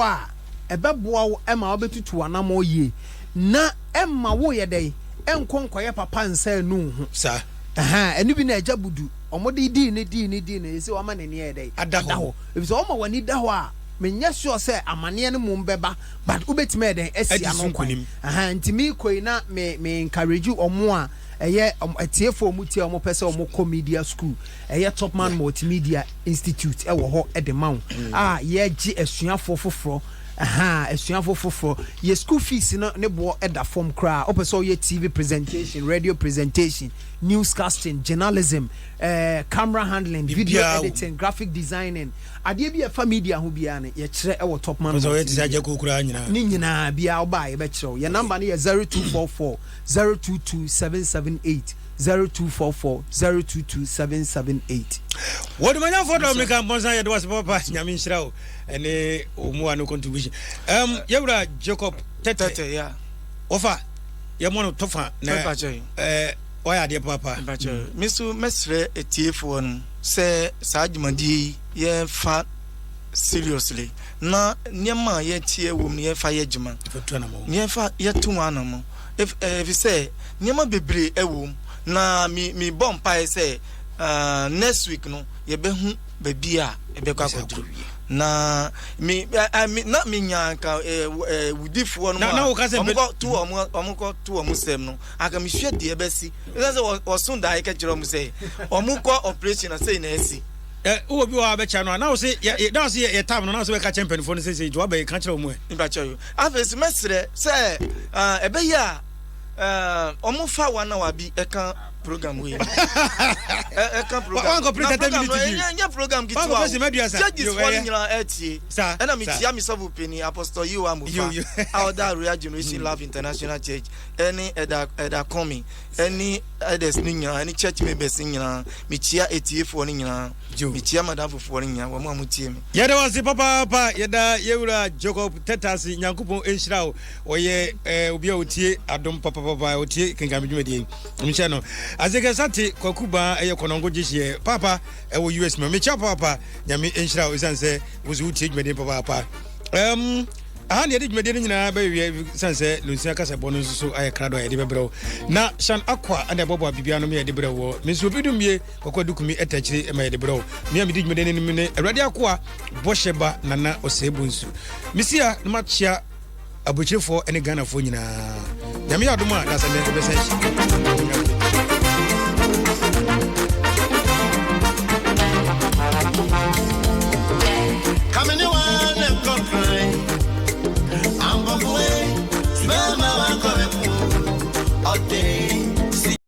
Speaker 2: a ɛbɛboa wo ma wobɛtutu w'anammɔn yie na ɛmma woyɛ dɛn ɛnkɔ nkɔyɛ papa nsa anu wo ho.
Speaker 1: Saa.
Speaker 2: Ɛhɛn, ɛno bi na Agya Budu, wɔde dii no dii no dii no, ɛsɛ wama n'ani ayɛ dɛn?
Speaker 1: Ada hɔ.
Speaker 2: Ɛfiri sɛ wɔma w'ani da hɔ a, menyɛ sure sɛ amaneɛ no mmom bɛba, but wobɛtumi ayɛ dɛn? Asi
Speaker 1: Adi so
Speaker 2: ano kwan.
Speaker 1: nkonim.
Speaker 2: Ɛhɛn, nti meekɔ yi na me, me encourage wɔn a ɛyɛ wɔn, atiefoɔ a wɔtie a wɔpɛ sɛ wɔkɔ media school, ɛyɛ Topman Multimedia Institute ɛwɔ hɔ de ma wo, a yɛgye asuafoɔ foforɔ. Ahaa asuafo foforɔ, yɛ school fees no ne boɔ da fam koraa. Wopɛ sɛ woyɛ TV presentation, radio presentation, newscasting, journalism, eh, camera handling, video
Speaker 1: Biribiara wɔ mu.
Speaker 2: editing, graphic designing, adeɛ bi a ɛfa media ho biara no yɛkyerɛ wɔ Topman
Speaker 1: Wopɛ sɛ woyɛ te sɛ
Speaker 2: Multimedia.
Speaker 1: Agya Koo koraa nyinaa.
Speaker 2: Ne nyinaa biara woba a yɛbɛkyerɛ wo. Yɛn number no yɛ 0244 022 778, 0244 022 778.
Speaker 1: Wɔdumanyamfoɔ dɔ Amerika mpɔnsa yɛde wase papa nyame nhyira wo ɛne ɔmu ano contribution um, yɛwura Jacob Tɛtɛ
Speaker 3: Tɛtɛ ya.
Speaker 1: wɔfa yɛmmɔ no tɔfa na
Speaker 3: Mpakyɛ.
Speaker 1: eh, wayɛ adeɛ papa
Speaker 3: Mpakyɛ. Me nso mɛsrɛ atiefoɔ no sɛ saa dwumadie yi yɛmfa seriously na nneɛma a yɛteɛ wɔ mu no yɛmfa yɛ adwuma.
Speaker 1: Yɛfa tu anamɔ.
Speaker 3: Yɛmfa yɛto ho anamɔ. Ɛfiri sɛ nneɛma bebree ɛwɔ mu na me mebɔ mpaeɛ sɛ uh, next week no yɛbɛhu baabi a ɛbɛkɔ akɔduru na me ɛ me na me nya nka ɛ ɛ wudifoɔ no mu a wɔn kɔ to wɔn wɔn kɔ to wɔn sɛm no anka me hwɛ deɛ ɛbɛsi ɛsɛ sɛ wɔso da ɛkɛ kyerɛ wɔn sɛ wɔn kɔ operation na sɛyi na ɛsi.
Speaker 1: Ɛ wowɔ bi wɔ hɔ a bɛkyɛ no a na wose yɛ na wose yɛ yɛ tam no na wose bɛka kyɛ mpanimfoɔ no sɛsɛ nti wabɛyɛ ka kyerɛ wɔn ɛ.
Speaker 3: Mpakyɛ yo afei so mɛsrɛ sɛ ɛbɛyɛ a. Eh, ɔmo fa one hour bi ɛka program wei ɛka program
Speaker 1: na
Speaker 3: program no ɛnyɛ nyɛ program ketewa o judges fɔ no nyinaa ɛtie ɛna mi tia mi sɔfo panyin Apostle Yehowa Amofa a ɔda Royal Generation Love International Church ɛne ɛda ɛda kɔmi ɛne elders no nyinaa ɛne church members no nyinaa mi tia etiefoɔ no nyinaa mi tia madam fofoɔ no nyinaa wɔn a mo tie mi.
Speaker 1: Yɛda wo ase papaapa yɛda yɛwura Jacob Tɛtɛ ase Nyankopɔn nhyira wo. Ɔyɛ eh, obi a ɔtie adom papapapa, ɔtie kenkan dwumadie yi. Mehyɛ no. Azekɛ Sate Kwaku Baa ɛyɛ kɔnɔngo gyehyeɛ paapa ɛwɔ US mu. Mekyia paapa, Nyame nhyira wo ɛsiane sɛ wo so wotie dwumadie papaapa. Um, aha ne yɛde dwumadie no nyinaa bɛwiɛ ɛsiane sɛ Lonsia kasabɔ no nso so ayɛ krado a yɛde bɛbrɛ wo. Na Shan Akwa ɛna ɛbɔbɔ a biribiara no yɛde brɛ wɔ. Me nso obi dumie Kwaku Adukumi ɛta akyire ɛma yɛde brɛ wo. Me a medi dwumadie no anim ne Awurade Akoa Bɔhyɛ Ba Nana Osei Bonsu. Mesia na makyia aburokyerefoɔ ne Ghanafoɔ nyinaa. Nyame yɛ adom a dasɛ nnɛ yɛbɛsan ahyia.